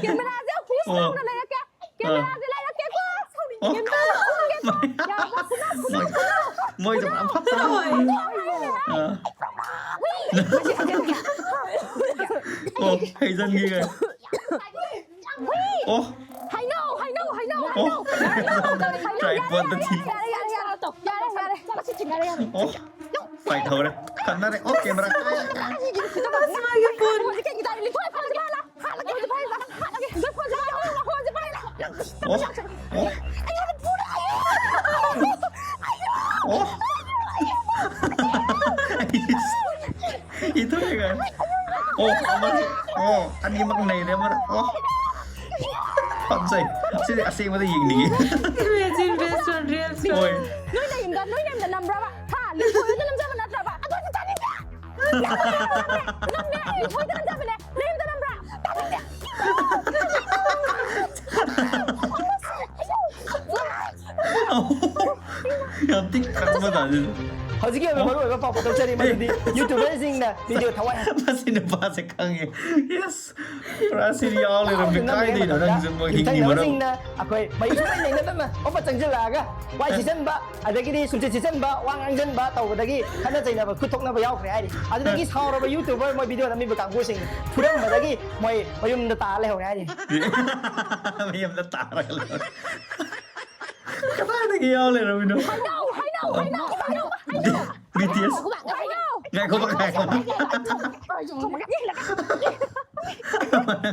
Cameraꯁꯦ ꯍꯨꯏ ꯑꯣ꯫ ꯁꯥꯎꯅ ꯂꯩꯔꯛꯀꯦ! ꯑꯥ꯫ Cameraꯁꯦ ꯂꯩꯔꯛꯀꯦꯀꯣ! ꯑꯣ꯫ ꯁꯥꯎꯅꯤꯡꯉꯦ꯫ ꯌꯥꯔꯕ? ꯐꯨꯅꯧ, ꯐꯨꯅꯧ, ꯐꯨꯅꯧ! ꯃꯣꯏꯁꯦ ꯄꯨꯔꯥ ꯐꯠꯇꯕ꯫ ꯐꯨꯅꯧ! ꯑꯥ꯫ ꯍꯨꯏ! ꯑꯣ, ꯍꯩꯖꯟꯈꯤꯒꯦ꯫ ꯍꯨꯏ! ꯑꯣ꯫ ꯍꯩꯅꯧ, ꯍꯩꯅꯧ, ꯍꯩꯅꯧ, ꯑꯣ꯫ ꯍꯩꯅꯧ! ꯍꯩꯅꯧ! Tripodꯇ ꯊꯤ꯫ ꯌꯥꯔꯦ, ꯌꯥꯔꯦ, ꯌꯥꯔꯦ, ꯌꯥꯔꯦ꯫ ꯌꯥꯔꯦ, ꯌꯥꯔꯦ꯫ ꯑꯣ꯫ ꯄꯥꯏꯊꯧꯔꯦ꯫ ꯈꯠꯅꯔꯦ꯫ ꯑꯣ, camera꯫ ꯑꯁ, ꯃꯥꯒꯤ phone꯫ ꯍꯧꯖꯤꯛꯀꯤ ꯒꯤꯇꯥꯔ ꯂꯤꯟꯊꯣꯏ ꯑꯣ, ꯑꯃꯁꯨ, ꯑꯣ, ꯑꯅꯤꯃꯛ ꯅꯩꯔꯦ ꯑꯃꯅ꯫ ꯑꯣ, ꯐꯖꯩ꯫ ꯁꯤꯗꯤ ꯑꯁꯦꯡꯕꯗ ꯌꯦꯡꯅꯤꯡꯉꯤ꯫ Imagine based on real story. ꯍꯣꯏ꯫ ꯅꯣꯏ ꯅꯌꯨꯝꯗ ꯅꯣꯏ ꯅꯌꯨꯝꯗ ꯅꯝꯕ꯭ꯔꯕ? ꯍꯥ? ꯂꯤꯟꯊꯣꯏ ꯍꯣꯏꯗ ꯅꯝꯖꯕ ꯅꯠꯇ꯭ꯔꯕ? ꯑꯗꯨꯗꯤ ꯇꯥꯅꯤꯡꯗꯦ! ꯅꯝꯃꯦ, ꯂꯤꯟꯊꯣꯏꯗ ꯅꯝꯖꯕꯅꯦ꯫ ꯅꯌꯨꯝꯗ ꯅꯝꯕ꯭ꯔꯥ? ꯇꯥꯅꯤꯡꯗꯦ! ꯌꯥꯝ ꯊꯤ ꯈꯪꯕ ꯖꯥꯠꯅꯤ꯫ ꯍꯧꯖꯤꯛꯀꯤ ꯑꯣꯏꯕ ꯃꯔꯨꯑꯣꯏꯕ ꯄꯥꯎ ꯄꯨꯊꯣꯛꯆꯔꯤ, ꯃꯗꯨꯗꯤ YouTuberꯁꯤꯡꯅ video ꯊꯋꯥꯏ ꯃꯁꯤ ꯅꯨꯄꯥꯁꯦ ꯈꯪꯉꯦ꯫ Yes꯫ ꯄꯨꯔꯥ ꯁꯤꯗꯤ ꯌꯥꯎ ꯂꯩꯔꯝꯃꯦ꯫ ꯀꯥꯏꯗꯩꯅꯣ ꯅꯪꯁꯦ? ꯃꯣꯏ ꯍꯤꯡꯉꯤ ꯃꯔꯝ꯫ ꯌꯨꯝꯊꯪꯅꯕꯁꯤꯡꯅ ꯑꯩꯈꯣꯏ ꯃꯌꯨꯝ ꯂꯩꯅꯗꯅ ꯑꯣꯄ ꯆꯪꯁꯤꯜꯂꯛꯑꯒ ꯋꯥꯏ ꯁꯤꯠꯆꯟꯕ, ꯑꯗꯒꯤꯗꯤ ꯁꯨꯝꯆꯤꯠ ꯁꯤꯠꯆꯟꯕ, ꯋꯥ ꯉꯥꯡꯁꯤꯟꯕ ꯇꯧꯕꯗꯒꯤ ꯈꯠꯅ ꯆꯩꯅꯕ, ꯈꯨꯠ ꯊꯣꯛꯅꯕ ꯌꯥꯎꯈ꯭ꯔꯦ ꯍꯥꯏꯔꯤ꯫ ꯑꯗꯨꯗꯒꯤ ꯁꯥꯎꯔꯕ YouTuber ꯃꯣꯏ video ꯅꯝꯃꯤꯕ ꯀꯥꯡꯕꯨꯁꯤꯡ ꯐꯨꯔꯝꯕꯗꯒꯤ ꯃꯣꯏ ꯃꯌꯨꯝꯗ ꯇꯥꯔ ꯂꯩꯍꯧꯔꯦ ꯍꯥꯏꯔꯤ꯫ ꯃꯌꯨꯝꯗ ꯇꯥꯔꯒ ꯂꯩꯍꯧꯔꯦ꯫ ꯀꯗꯥꯏꯗꯒꯤ ꯌꯥꯎ ꯂꯩꯔꯝꯃꯤꯅꯣ? ꯍꯩꯅꯧ, ꯍꯩꯅꯧ, ꯍꯩꯅꯧ, ꯍꯩꯅꯧ, ꯍꯩꯅꯧ, BTS꯫ ꯍꯩꯅꯧ꯫ ꯉꯥꯏꯈꯣ, ꯉꯥꯏꯈꯣ꯫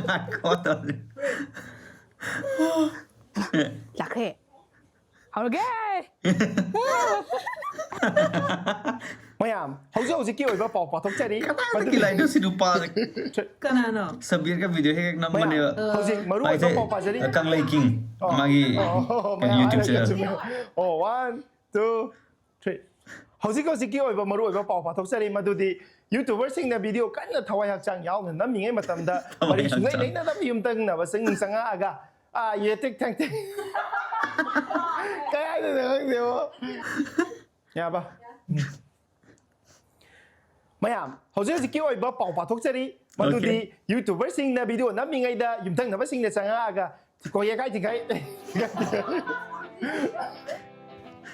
ꯉꯥꯏꯈꯣ ꯇꯧꯔꯤ꯫ ꯂꯥꯛꯈ꯭ꯔꯦ꯫ ꯍꯧꯔꯒꯦ꯫ ꯃꯌꯥꯝ, ꯍꯧꯖꯤꯛ ꯍꯧꯖꯤꯛꯀꯤ ꯑꯣꯏꯕ ꯄꯥꯎ ꯄꯥꯊꯣꯛꯆꯔꯤ꯫ ꯀꯗꯥꯏꯗꯒꯤ ꯂꯥꯛꯏꯅꯣ ꯁꯤ ꯅꯨꯄꯥꯁꯦ? ꯀꯅꯥꯅꯣ? ꯁꯕꯤꯔꯒ video ꯍꯦꯛ ꯍꯦꯛ ꯅꯝꯕꯅꯦꯕ꯫ ꯃꯌꯥꯝ, ꯍꯧꯖꯤꯛ ꯃꯔꯨ ꯑꯣꯏꯕ ꯍꯥꯏꯁꯦ, ꯄꯥꯎ ꯄꯥꯖꯔꯤ꯫ ꯀꯪꯂꯩ king꯫ ꯑꯣ, ꯃꯥꯒꯤ ꯑꯣ, ꯃꯌꯥꯝ YouTube ꯍꯥꯏꯔꯒ channel꯫ ꯆꯨꯝꯃꯦ꯫ ꯑꯣ, one, two, three꯫ ꯍꯧꯖꯤꯛ ꯍꯧꯖꯤꯛꯀꯤ ꯑꯣꯏꯕ ꯃꯔꯨ ꯑꯣꯏꯕ ꯄꯥꯎ ꯄꯥꯊꯣꯛꯆꯔꯤ, ꯃꯗꯨꯗꯤ YouTuberꯁꯤꯡꯅ video ꯀꯟꯅ ꯊꯋꯥꯏ ꯍꯛꯆꯥꯡ ꯌꯥꯎꯅ ꯅꯝꯃꯤꯉꯩ ꯃꯇꯝꯗ ꯊꯋꯥꯏ ꯃꯔꯤ ꯁꯨꯡꯂꯩ ꯍꯛꯆꯥꯡ꯫ ꯂꯩꯅꯗꯕ ꯌꯨꯝꯊꯪꯅꯕꯁꯤꯡ ꯆꯪꯉꯛꯑꯒ, ꯑꯥ, ꯌꯦ ꯇꯤꯛ ꯊꯦꯡ ꯇꯤꯛ꯫ ꯀꯗꯥꯏꯗꯅꯣ ꯈꯪꯗꯦꯕꯣ꯫ ꯌꯥꯕ? ꯎꯝ꯫ ꯃꯌꯥꯝ, ꯍꯧꯖꯤꯛ ꯍꯧꯖꯤꯛꯀꯤ ꯑꯣꯏꯕ ꯄꯥꯎ ꯄꯥꯊꯣꯛꯆꯔꯤ, ꯃꯗꯨꯗꯤ YouTuberꯁꯤꯡꯅ video ꯅꯝꯃꯤꯉꯩꯗ ꯌꯨꯝꯊꯪꯅꯕꯁꯤꯡꯅ ꯆꯪꯉꯛꯑꯒ ꯀꯣꯌꯦ ꯀꯥꯏ ꯇꯤꯡꯈꯥꯏ꯫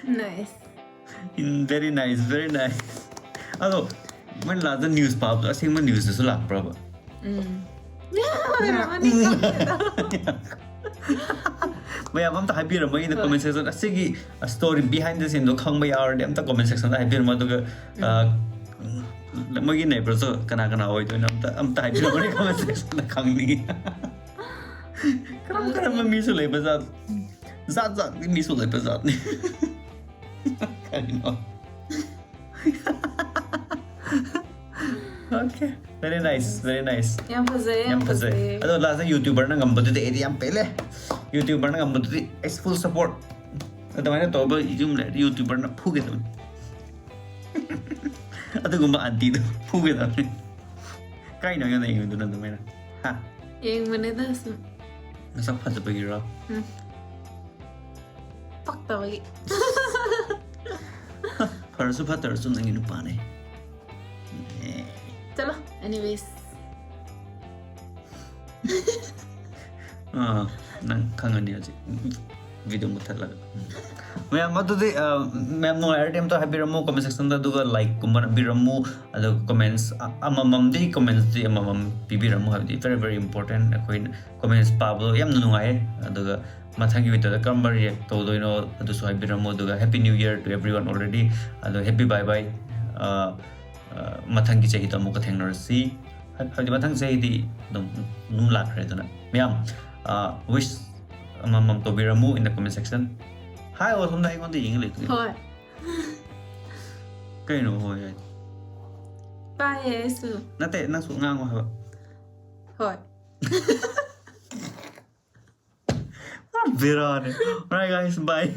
Nice. In, very nice, very nice꯫ ꯑꯗꯣ ꯃꯣꯏꯅ ꯂꯥꯁꯇ news ꯄꯥꯕꯗꯣ ꯑꯁꯦꯡꯕ newsꯇꯁꯨ ꯂꯥꯛꯄ꯭ꯔꯕ? ꯎꯝ꯫ ꯑꯣꯏꯔꯝꯃꯅꯤ꯫ ꯃꯌꯥꯝ ꯑꯝꯇ ꯍꯥꯏꯕꯤꯔꯝꯃꯣ ꯑꯩꯅ comment section ꯑꯁꯤꯒꯤ story behind the sceneꯗꯣ ꯈꯪꯕ ꯌꯥꯎꯔꯗꯤ ꯑꯝꯇ comment sectionꯗ ꯍꯥꯏꯕꯤꯔꯝꯃꯣ꯫ ꯑꯗꯨꯒ ꯑ, ꯃꯣꯏꯒꯤ neighborsꯇꯣ ꯀꯅꯥ ꯀꯅꯥ ꯑꯣꯏꯗꯣꯏꯅꯣ ꯑꯝꯇ ꯑꯝꯇ ꯍꯥꯏꯕꯤꯔꯝꯃꯣ comment sectionꯗ ꯈꯪꯅꯤꯡꯉꯤ꯫ ꯀꯔꯝ ꯀꯔꯝꯕ ꯃꯤꯁꯨ ꯂꯩꯕ ꯖꯥꯠ ꯖꯥꯠ ꯖꯥꯠꯀꯤ ꯃꯤꯁꯨ ꯂꯩꯕ ꯖꯥꯠꯅꯤ꯫ ꯀꯔꯤꯅꯣ? Very nice, very nice. ꯌꯥꯝ ꯐꯖꯩ ꯌꯥꯝ ꯐꯖꯩ. ꯑꯗꯣ ꯂꯥꯁꯇ YouTuberꯅ ꯉꯝꯕꯗꯨꯗꯤ ꯑꯩꯗꯤ ꯌꯥꯝ ꯄꯦꯜꯂꯦ. YouTuberꯅ ꯉꯝꯕꯗꯨꯗꯤ ꯑꯩ full support. ꯑꯗꯨꯃꯥꯏꯅ ꯇꯧꯕ ꯌꯨꯝ ꯂꯩꯔꯗꯤ YouTuberꯅ ꯐꯨꯒꯗꯕꯅꯤ. ꯑꯗꯨꯒꯨꯝꯕ auntieꯗꯣ ꯐꯨꯒꯗꯕꯅꯤ. ꯀꯩꯅꯣ ꯑꯩꯉꯣꯟꯗ ꯌꯦꯡꯉꯨꯗꯨꯅ ꯑꯗꯨꯃꯥꯏꯅ? ꯍꯥ? ꯌꯦꯡꯕꯅꯤꯗ ꯁꯨꯝ. ꯃꯁꯛ ꯐꯖꯕꯒꯤꯔꯣ? ꯎꯝ. ꯄꯛꯇꯕꯒꯤ. ꯐꯔꯁꯨ ꯐꯠꯇꯔꯁꯨ ꯅꯪꯒꯤ ꯅꯨꯄꯥꯅꯦ. ꯑꯦ. ꯆꯠꯂꯣ. Anyways. ꯑꯥ, ꯅꯪ ꯈꯪꯉꯅꯤ ꯍꯧꯖꯤꯛ video ꯃꯨꯠꯊꯠꯂꯒ. ꯃꯌꯥꯝ ꯑꯗꯨꯗꯤ, ꯑ, ꯃꯌꯥꯝ ꯅꯨꯡꯉꯥꯏꯔꯗꯤ ꯑꯝꯇ ꯍꯥꯏꯕꯤꯔꯝꯃꯨ comment sectionꯗ, ꯑꯗꯨꯒ likeꯀꯨꯝꯕ ꯅꯝꯕꯤꯔꯝꯃꯨ, ꯑꯗꯨꯒ comments ꯑ-, ꯑꯃꯃꯝꯗꯤ commentsꯗꯤ ꯑꯃꯃꯝ ꯄꯤꯕꯤꯔꯝꯃꯨ, ꯍꯥꯏꯕꯗꯤ very very important. ꯑꯩꯈꯣꯏꯅ comments ꯄꯥꯕꯗꯣ ꯌꯥꯝꯅ ꯅꯨꯡꯉꯥꯏꯌꯦ. ꯑꯗꯨꯒ ꯃꯊꯪꯒꯤ videoꯗ ꯀꯔꯝꯕ react ꯇꯧꯗꯣꯏꯅꯣ ꯑꯗꯨꯁꯨ ꯍꯥꯏꯕꯤꯔꯝꯃꯨ, ꯑꯗꯨꯒ happy new year to everyone already. ꯑꯗꯣ happy bye bye. ꯑ, ꯑ, ꯃꯊꯪꯒꯤ ꯆꯍꯤꯗ ꯑꯃꯨꯛꯀ ꯊꯦꯡꯅꯔꯁꯤ. ꯍꯥꯏ-, ꯍꯥꯏꯕꯗꯤ ꯃꯊꯪ ꯆꯍꯤꯗꯤ ꯑꯗꯨꯝ, ꯑꯗꯨꯝ ꯂꯥꯛꯈ꯭ꯔꯦ. ꯑꯗꯨꯅ ꯃꯌꯥꯝ, ꯑ, wish ꯑꯃꯃꯝ ꯇꯧꯕꯤꯔꯝꯃꯨ in the comment section. ꯍꯥꯏ, ꯑꯣ, ꯁꯣꯝꯗ ꯑꯩꯉꯣꯟꯗ ꯌꯦꯡꯉ ꯂꯩꯗꯨꯗꯤ. ꯍꯣꯏ. ꯀꯩꯅꯣ ꯍꯣꯏ ꯍꯥꯏꯗꯤ? ꯇꯥꯏꯌꯦ ꯑꯩꯁꯨ. ꯅꯠꯇꯦ, ꯅꯪꯁꯨ ꯉꯥꯡꯉꯣ ꯍꯥꯏꯕ. ꯍꯣꯏ. ꯄꯨꯔꯥ ꯕꯦꯔꯥꯅꯦ. Alright guys, bye.